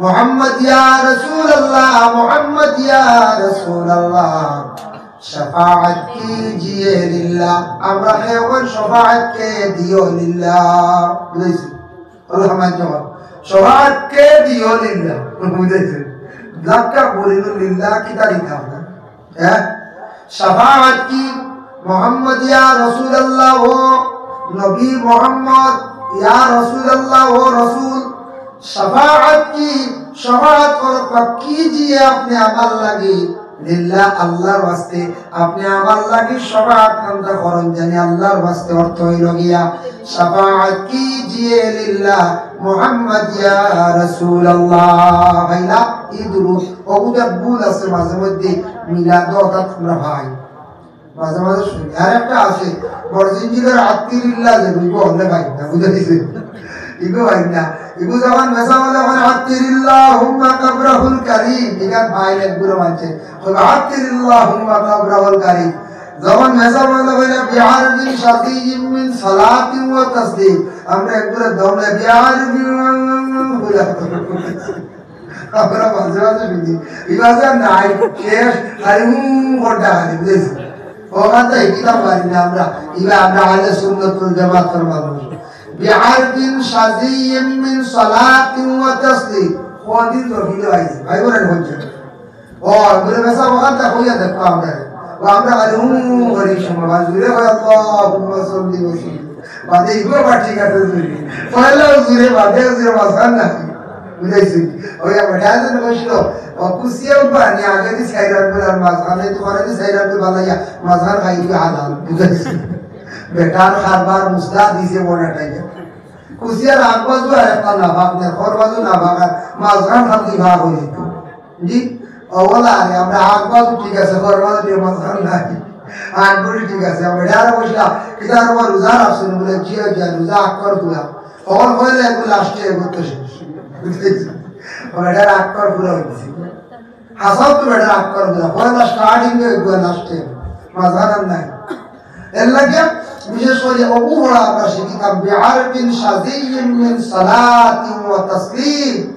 মোহাম্মদ ইয়া রাসূলুল্লাহ, মোহাম্মদ ইয়া রাসূলুল্লাহ, শাফাআত কিজিয়ে লিল্লাহ। আমরা কেউ শাফাআতকে দিও লিল্লাহ, বুঝাইছি? আল্লাহ মানতে হবে। শাফাআতকে দিও লিল্লাহ, বুঝাইছি? ধাক্কা বলিল লিল্লাহ, কিতা দিতাম না? হ্যাঁ? শাফাআত কি? মোহাম্মদ ইয়া রাসূলুল্লাহ, ও নবী মোহাম্মদ, ইয়া রাসূলুল্লাহ, ও রাসূল, শাফাআত কি? শাফাআত করবা কিজিয়ে আপনি আমার লাগি, লিল্লাহ, আল্লাহর ওয়াস্তে। আপনি আমার লাগি শাফাআত কামটা করইন জানি আল্লাহর ওয়াস্তে। অর্থ অইল গিয়া, শাফাআত কিজিয়ে লিল্লাহ, মোহাম্মদ ইয়া রাসূলুল্লাহ। ভাইরা, এই দুরূদ অগুতা ভুল আছে মাঝে মধ্যে, মিলাদ অর্থাৎ আমরা ভাই মাঝে মাঝে শুনি। আর একটা আছে, বড় জিঞ্জিরের আত্তিরিল্লাহ যে বুঝবো, হলে ভাই না, বুঝে দিছে। ইগো ভাই না, ইগো যখন মেসা বলে, মানে, "আত্তিরিল্লাহুম্মা কাবরাহুল কারীম", এখান ভাই একগুলো মানছে, তবে "আত্তিরিল্লাহুম্মা কাবরাহুল কারীম", যখন মেসা বলে, বলে, "বিআরবিন শাযিয়্যিম মিন সালাতিন ওয়া তাসলিম", আমরা একগুলো দমে "বিআরবিন" বলে। আমরা মাঝে মাঝে শুনি, ইবাজা নাই, শেষ, আর উম, বড়টা খালি, বুঝেছি? ওখান তো হিকিতাম পারি না আমরা, ইবা আমরা আহলে সুন্নাতুল জামাতের মানুষ। বিআরবিন শাযিয়্যিম মিন সালাতিন ওয়া তাসলিম। কোনদিন তো ভিডিও আইছে, ভাই বোনের হচ্ছে। ও, বলে, "মেসা ওখান তো হইয়া দেখো আমরা।" ও, আমরা খালি উম করি সময়, আর জুড়ে হয়, "আল্লাহুম্মা সাল্লি ওয়া সাল্লিম।" বাদে ইগো আবার ঠিক আছে, জুড়ে। পয়লাও জুড়ে, বাদেও জুড়ে, মাঝখান না। বুঝাইছি? ওই আবার ডায়াজন কইছিল, ও কুসিয়া উঠবা, নি আগে দি সাইড রাখবে আর মাঝখানে, তোমার দি সাইড রাখবে বালাইয়া, মাঝখান খাই দিবে হালাল। বুঝাইছি? বেটার খারবার মুস্তা দিছে বড় টাইগার। কুসিয়ার আগ বাজু আর একটা নাফাক নে, খর বাজু নাফাক আর মাঝখান খালি ভাগ হয়ে যেত। জি? ও বলা, আরে আমরা আগ বাজু ঠিক আছে, খর বাজু ঠিক, মাঝখান নাই। আগ বাজু ঠিক আছে, আমরা এটা আরো বসলাম, কিন্তু আর আমার রোজা রাখছেন বলে, জি, জি, রোজা আক্কর পুরা। খবর হইলে একটু লাস্টে এগোতে শেষ। বুঝতে পারছি? ও বেটার আক্কর পুরা হইতেছে। হাসাও তো বেটার আক্কর পুরা। পয়লা স্টার্টিং এ এগোয় লাস্টে। মাঝখান আর নাই। এর লাগে বিশেষ করে অবু হড়া আমরা শিখিতাম, "বিআরবিন শাযিয়্যিম মিন সালাতিন ওয়া তাসলিম।"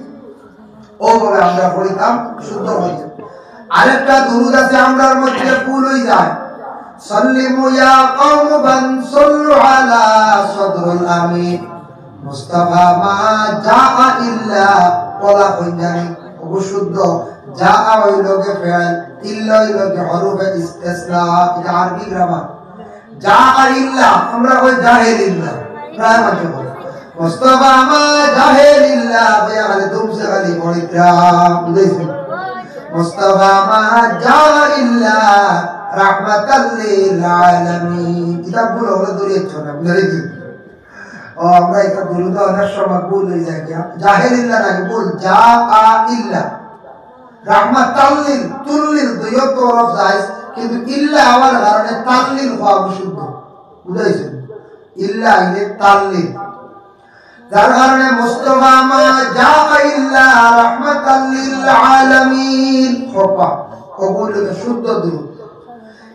ও বলে আমরা পড়িতাম শুদ্ধ হয়ে যায়। আরেকটা দুরুদ আছে, আমরার মধ্যে ভুল হয়ে যায়। "সাল্লিমু ইয়া কওম বান সাল্লু আলা সদরুল আমিন।" মুস্তাফা মা জাআ ইল্লা, বলা হই জানি, অবু শুদ্ধ, জাআ হইল গিয়া ফেল, ইল্লা হইল গিয়া হরফে ইস্তেসনা, এটা আরবি গ্রামার। জাআ ইল্লা, আমরা কই জাহেল ইল্লা, প্রায় মাঝে বলে। মুস্তাফা মা জাহেল ইল্লা, ভাইয়া খালি তুমসে খালি পড়িত্রা, বুঝাইছি? মুস্তাফা মা জাআ ইল্লা রাহমাতাল লিল আলামিন। কিতাবগুলো হলো দূরে ইচ্ছা না, বুঝাইছি? ও, আমরা এটা দুরুদ অনেক সময় ভুল হয়ে যায়, গিয়া জাহেল ইল্লা না, ভুল, জাআ ইল্লা। রাহমাতাল্লিল, তুল্লিল, দুইও তো হরফ জায়েজ, কিন্তু ইল্লা হওয়ার কারণে তাল্লিল হওয়া অশুদ্ধ। বুঝাইছেন? ইল্লা আইলে তাল্লিল। যার কারণে মুস্তাফা মা জাআ ইল্লা রাহমাতাল্লিল আলামিন। খোপা, কবুল শুদ্ধ দুরুদ।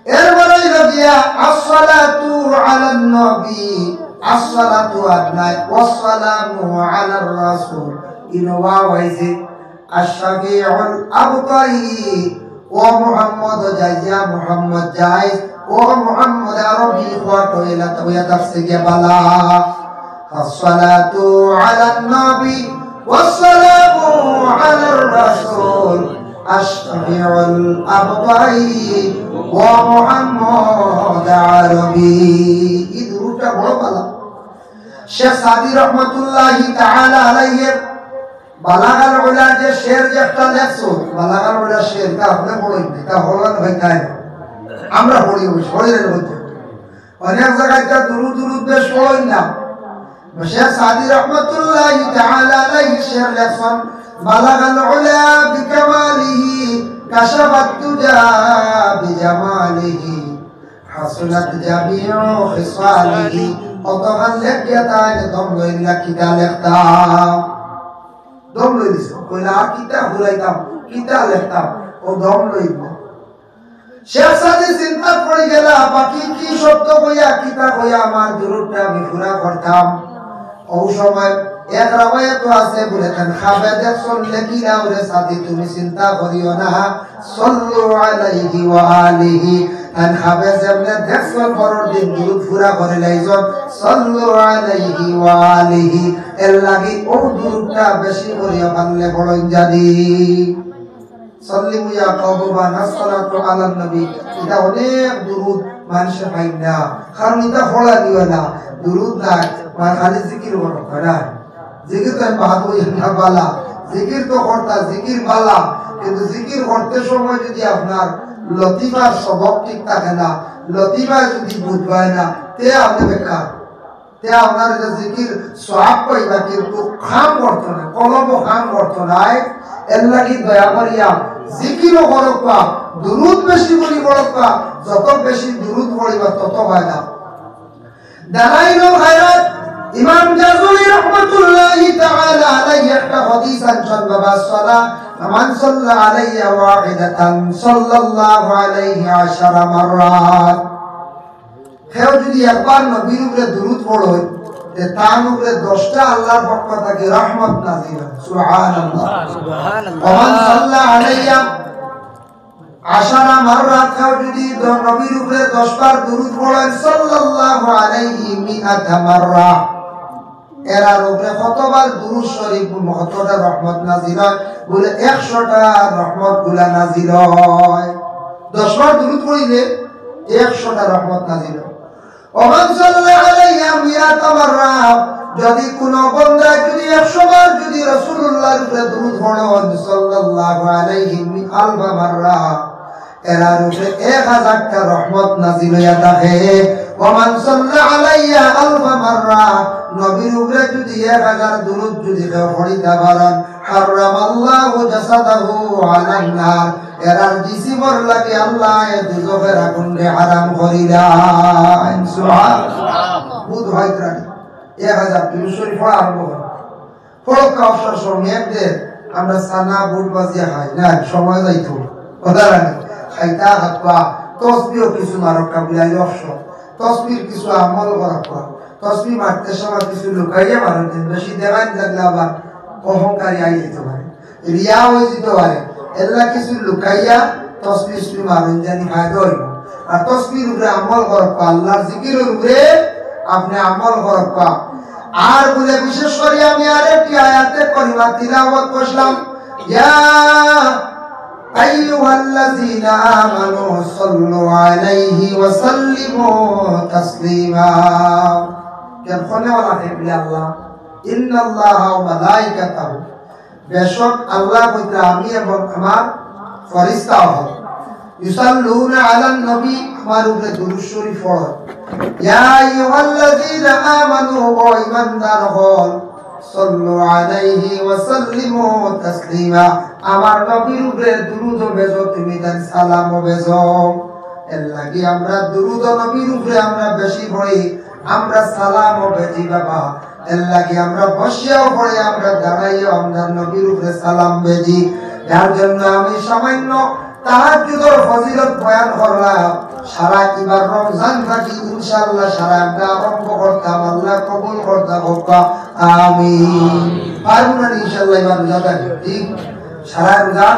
এরপরে হইল গিয়া আসসালাতু আলান নবী, আসসালাতু আর নাই, ওয়াসসালামু আলার রাসূল। ইনো ওয়াও আইছে, আশ-শাফিউল আবতাই, ও মুহাম্মদ জায়েজ, ইয়া মুহাম্মদ জায়েজ, ও মুহাম্মদ আরবি খোয়াট হইলা তো ইয়া তাফসির গিয়া বালা। আসসালাতু আলান নবী ওয়াসসালামু আলার রাসূল আশ-শাফিউল আবতাই ওয়া মুহাম্মদ আরবি। এই দুরুদটা বড় বালা। শেখ সাদী রহমাতুল্লাহি তাআলা আলাইহি বালাগাল উলা যে শের যে একটা লেখছো, বালাগাল উলা শের, তা আপনি পড়ইন না, তা হলান হইতায় না। আমরা পড়ি, ওই শরীরের মধ্যে। অনেক জায়গায় তা দুরুদ দুরুদ বেশ পড়ইন না। শেখ সাদী রহমাতুল্লাহি তাআলা আলাইহি শের লেখছন, "বালাগাল উলা বিকামালিহি, কাশাফাত দুজা বিজামালিহি, হাসুনাত জামিউ খিসালিহি।" অতখান লেখিয়া তাই যে দম লইলা কিতা লেখতা। দম লই দিছে। কইলা, "আর কিতা ঘুরাইতাম, কিতা লেখতাম?" ও দম লইল। শেখ সাদী চিন্তা পড়ি গেলা, বাকি কি শব্দ কইয়া, কিতা কইয়া আমার দুরুদটা আমি পুরা করতাম। ও সময় এক রেওয়ায়েতো আছে বুলে, তান খাবে দেখছইন লেখিলাও রে সাথী, তুমি চিন্তা করিও না। সাল্লু আলাইহি ওয়া আলিহি। তান খাবে যেমনে দেখছইন পরর দিন দুরুদ পুরা করিলাইছইন। সাল্লু আলাইহি ওয়া আলিহি। এরলাগি অউ দুরুদটা বেশি করিয়া পারলে পড়ইন জানি। সাল্লিমু ইয়া কওমি বা নাসসালাতু আলান নবী। ইটা অনেক দুরুদ মানষে পাইন না, কারণ ইটা পড়া দিও না, দুরুদ নাই, মানে খালি জিকির করো, তাই না? জিকির তো আমি বাদ অই না বালা, জিকির তো করতা, জিকির বালা, কিন্তু জিকির করতে সময় যদি আপনার লতিফার সবক ঠিক থাকে না, লতিফায় যদি বুঝবায় না, তে আপনি বেকার। তে আপনার যে জিকির সওয়াব পাইবা, কিন্তু কাম করতো না, কলবো কাম করতো না। এরলাগি দয়া করিয়া জিকিরও করউক্কা, দুরুদ বেশি করি পড়উক্কা, যত বেশি দুরুদ পড়িবা তত ফায়দা। দালাইলুল খায়রাত, ইমাম জারজুলি রহমাতুল্লাহি তাআলা আলাইহি একটা হাদিস আনছইন, বাবা, সালা, মান সাল্লা আলাইয়া ওয়াহিদাতান সাল্লাল্লাহু আলাইহি আশারা মাররাত। কেউ যদি একবার নবীর উপরে দুরুদ পড়ে, তে তার উপরে দশটা আল্লাহর পক্ষ থাকি রহমত নাজিল অয়। সুবহানাল্লাহ। সুবহানাল্লাহ। ওমান সাল্লা আলাইয়া আশারা মাররাত, কেউ যদি দ-, নবীর উপরে দশ বার দুরুদ পড়ে, সাল্লাল্লাহু আলাইহি মিআতা মাররা, এরার উপরে কতবার দুরুদ শরীফ, কতটা রহমত নাজিল অয়? বুলে, একশোটা রহমত গুলা নাজিল অয়। দশ বার দুরুদ পড়িলে একশোটা রহমত নাজিল অয়। ওমান সাল্লা আলাইয়া মিআতা মাররা, যদি কুনু বন্দায় যদি একশো বার যদি রাসূলুল্লাহর উপরে দুরুদ পড়ইন, সাল্লাল্লাহু আলাইহি মি-, আলফা মাররা, এরার উপরে এক হাজারটা রহমত নাজিল অইয়া থাকে। ওমান সাল্লা আলাইয়া আলফা মাররা, নবীর উপরে যদি এক হাজার দুরুদ যদি কেউ পড়িতা পারইন, হাররামাল্লাহু জাসাদাহু আলান নার, এরার জিসিমর লাগি আল্লায় দুজখর আগুনরে হারাম করিলাইন। সুবহানাল্লাহ। বুধ হয় প্রাণী। এক হাজার দুরুদ শরীফ পড়া আরম্ভ করো। পড়উক্কা অবসর সময় এক দে, আমরা ছানা বুট বাজিয়া খাই না, সময় যাইতো। কথা লাগে। খাইতা হাত পা, তসবিও কিছু মারউক্কা বুলে অবসর। তসবির কিছু আমল করউক্কা। তসবি মারতে সময় কিছু লুকাইয়া মারইন, বেশি দেখাইন লাগলে আবার অহংকারী আই যাইতে পারে। রিয়া অই যাইতে পারে, এরলাগি কিছু লুকাইয়া তসবি উসবি মারইন, জানি ফায়দা অইবো। আর তসবির উপরে আমল করউক্কা, আল্লাহর জিকিরর উপরে আপনে আমল করউক্কা। আর বুলে বিশেষ করি আমি আরেকটি আয়াতে করিমা তিলাওয়াত করছিলাম, ইয়া আইয়ুহাল্লাযীনা আমানু সাল্লু আলাইহি ওয়া সাল্লিমু তাসলিমা। কেন করনেওয়ালা হে বুলে আল্লাহ, ইন্নাল্লাহা ওয়া মালাইকাতাহু, বেশক আল্লাহ কইতরা আমি এবং আমার ফেরেশতা অকল, ইউসাল্লুনা আলান নবী, আমার উপরে দুরুদ শরীফ পড়ইন। ইয়া আইয়ুহাল্লাযীনা আমানু, ও ঈমানদার অকল, সাল্লু আলাইহি ওয়া সাল্লিমু তাসলিমা, আমার নবীর উপরে দুরুদও বেজো তুমি, তান সালামও বেজো। এরলাগি আমরা দুরুদ নবীর উপরে আমরা বেশি পড়ি, আমরা সালামও বেজি বাবা। এরলাগি আমরা বসিয়াও পড়ি, আমরা দাঁড়াইয়াও আমরা নবীর উপরে সালাম বেজি। যার জন্য আমি সামান্য তাহাজ্জুদর ফজিলত বয়ান করলাম। সারা ইবার রমজান থাকি ইনশাআল্লাহ সারা আমরা আরম্ভ করতাম, আল্লাহ কবুল করতা হউক্কা, আমিন। পারমু না ইনশাআল্লাহ ইবার রোজা থাকি, ঠিক? সারা রোজা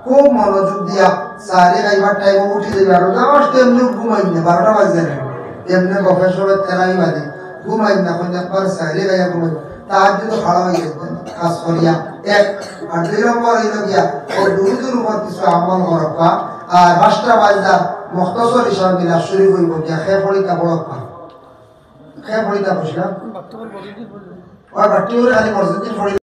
খুব মনোযোগ দিয়া সারি খাইবার টাইমে উঠি যাইবা। রোজা মাস তো এমনে ঘুমাইন না, বারোটা বাজে না, এমনে গফে সবে তেরাই বাজে, ঘুমাইন না, কোন একবার সারি খাইয়া ঘুমাইন। তাহাজ্জুদো খাড়া অইয়া যাইতা, খাস করিয়া। এক, আর দুই নম্বর অইলো গিয়া, ও দুরুদর উপর কিছু আমল করউক্কা, আর পাঁচটা বাজার মুখতসর হিসাবে মিলাদ শরীফ অইবো গিয়া, কে পড়িতা পড়উক্কা। কে পড়িতা বুঝলাম? ওই বাট্টি করে খালি মসজিদ পড়ি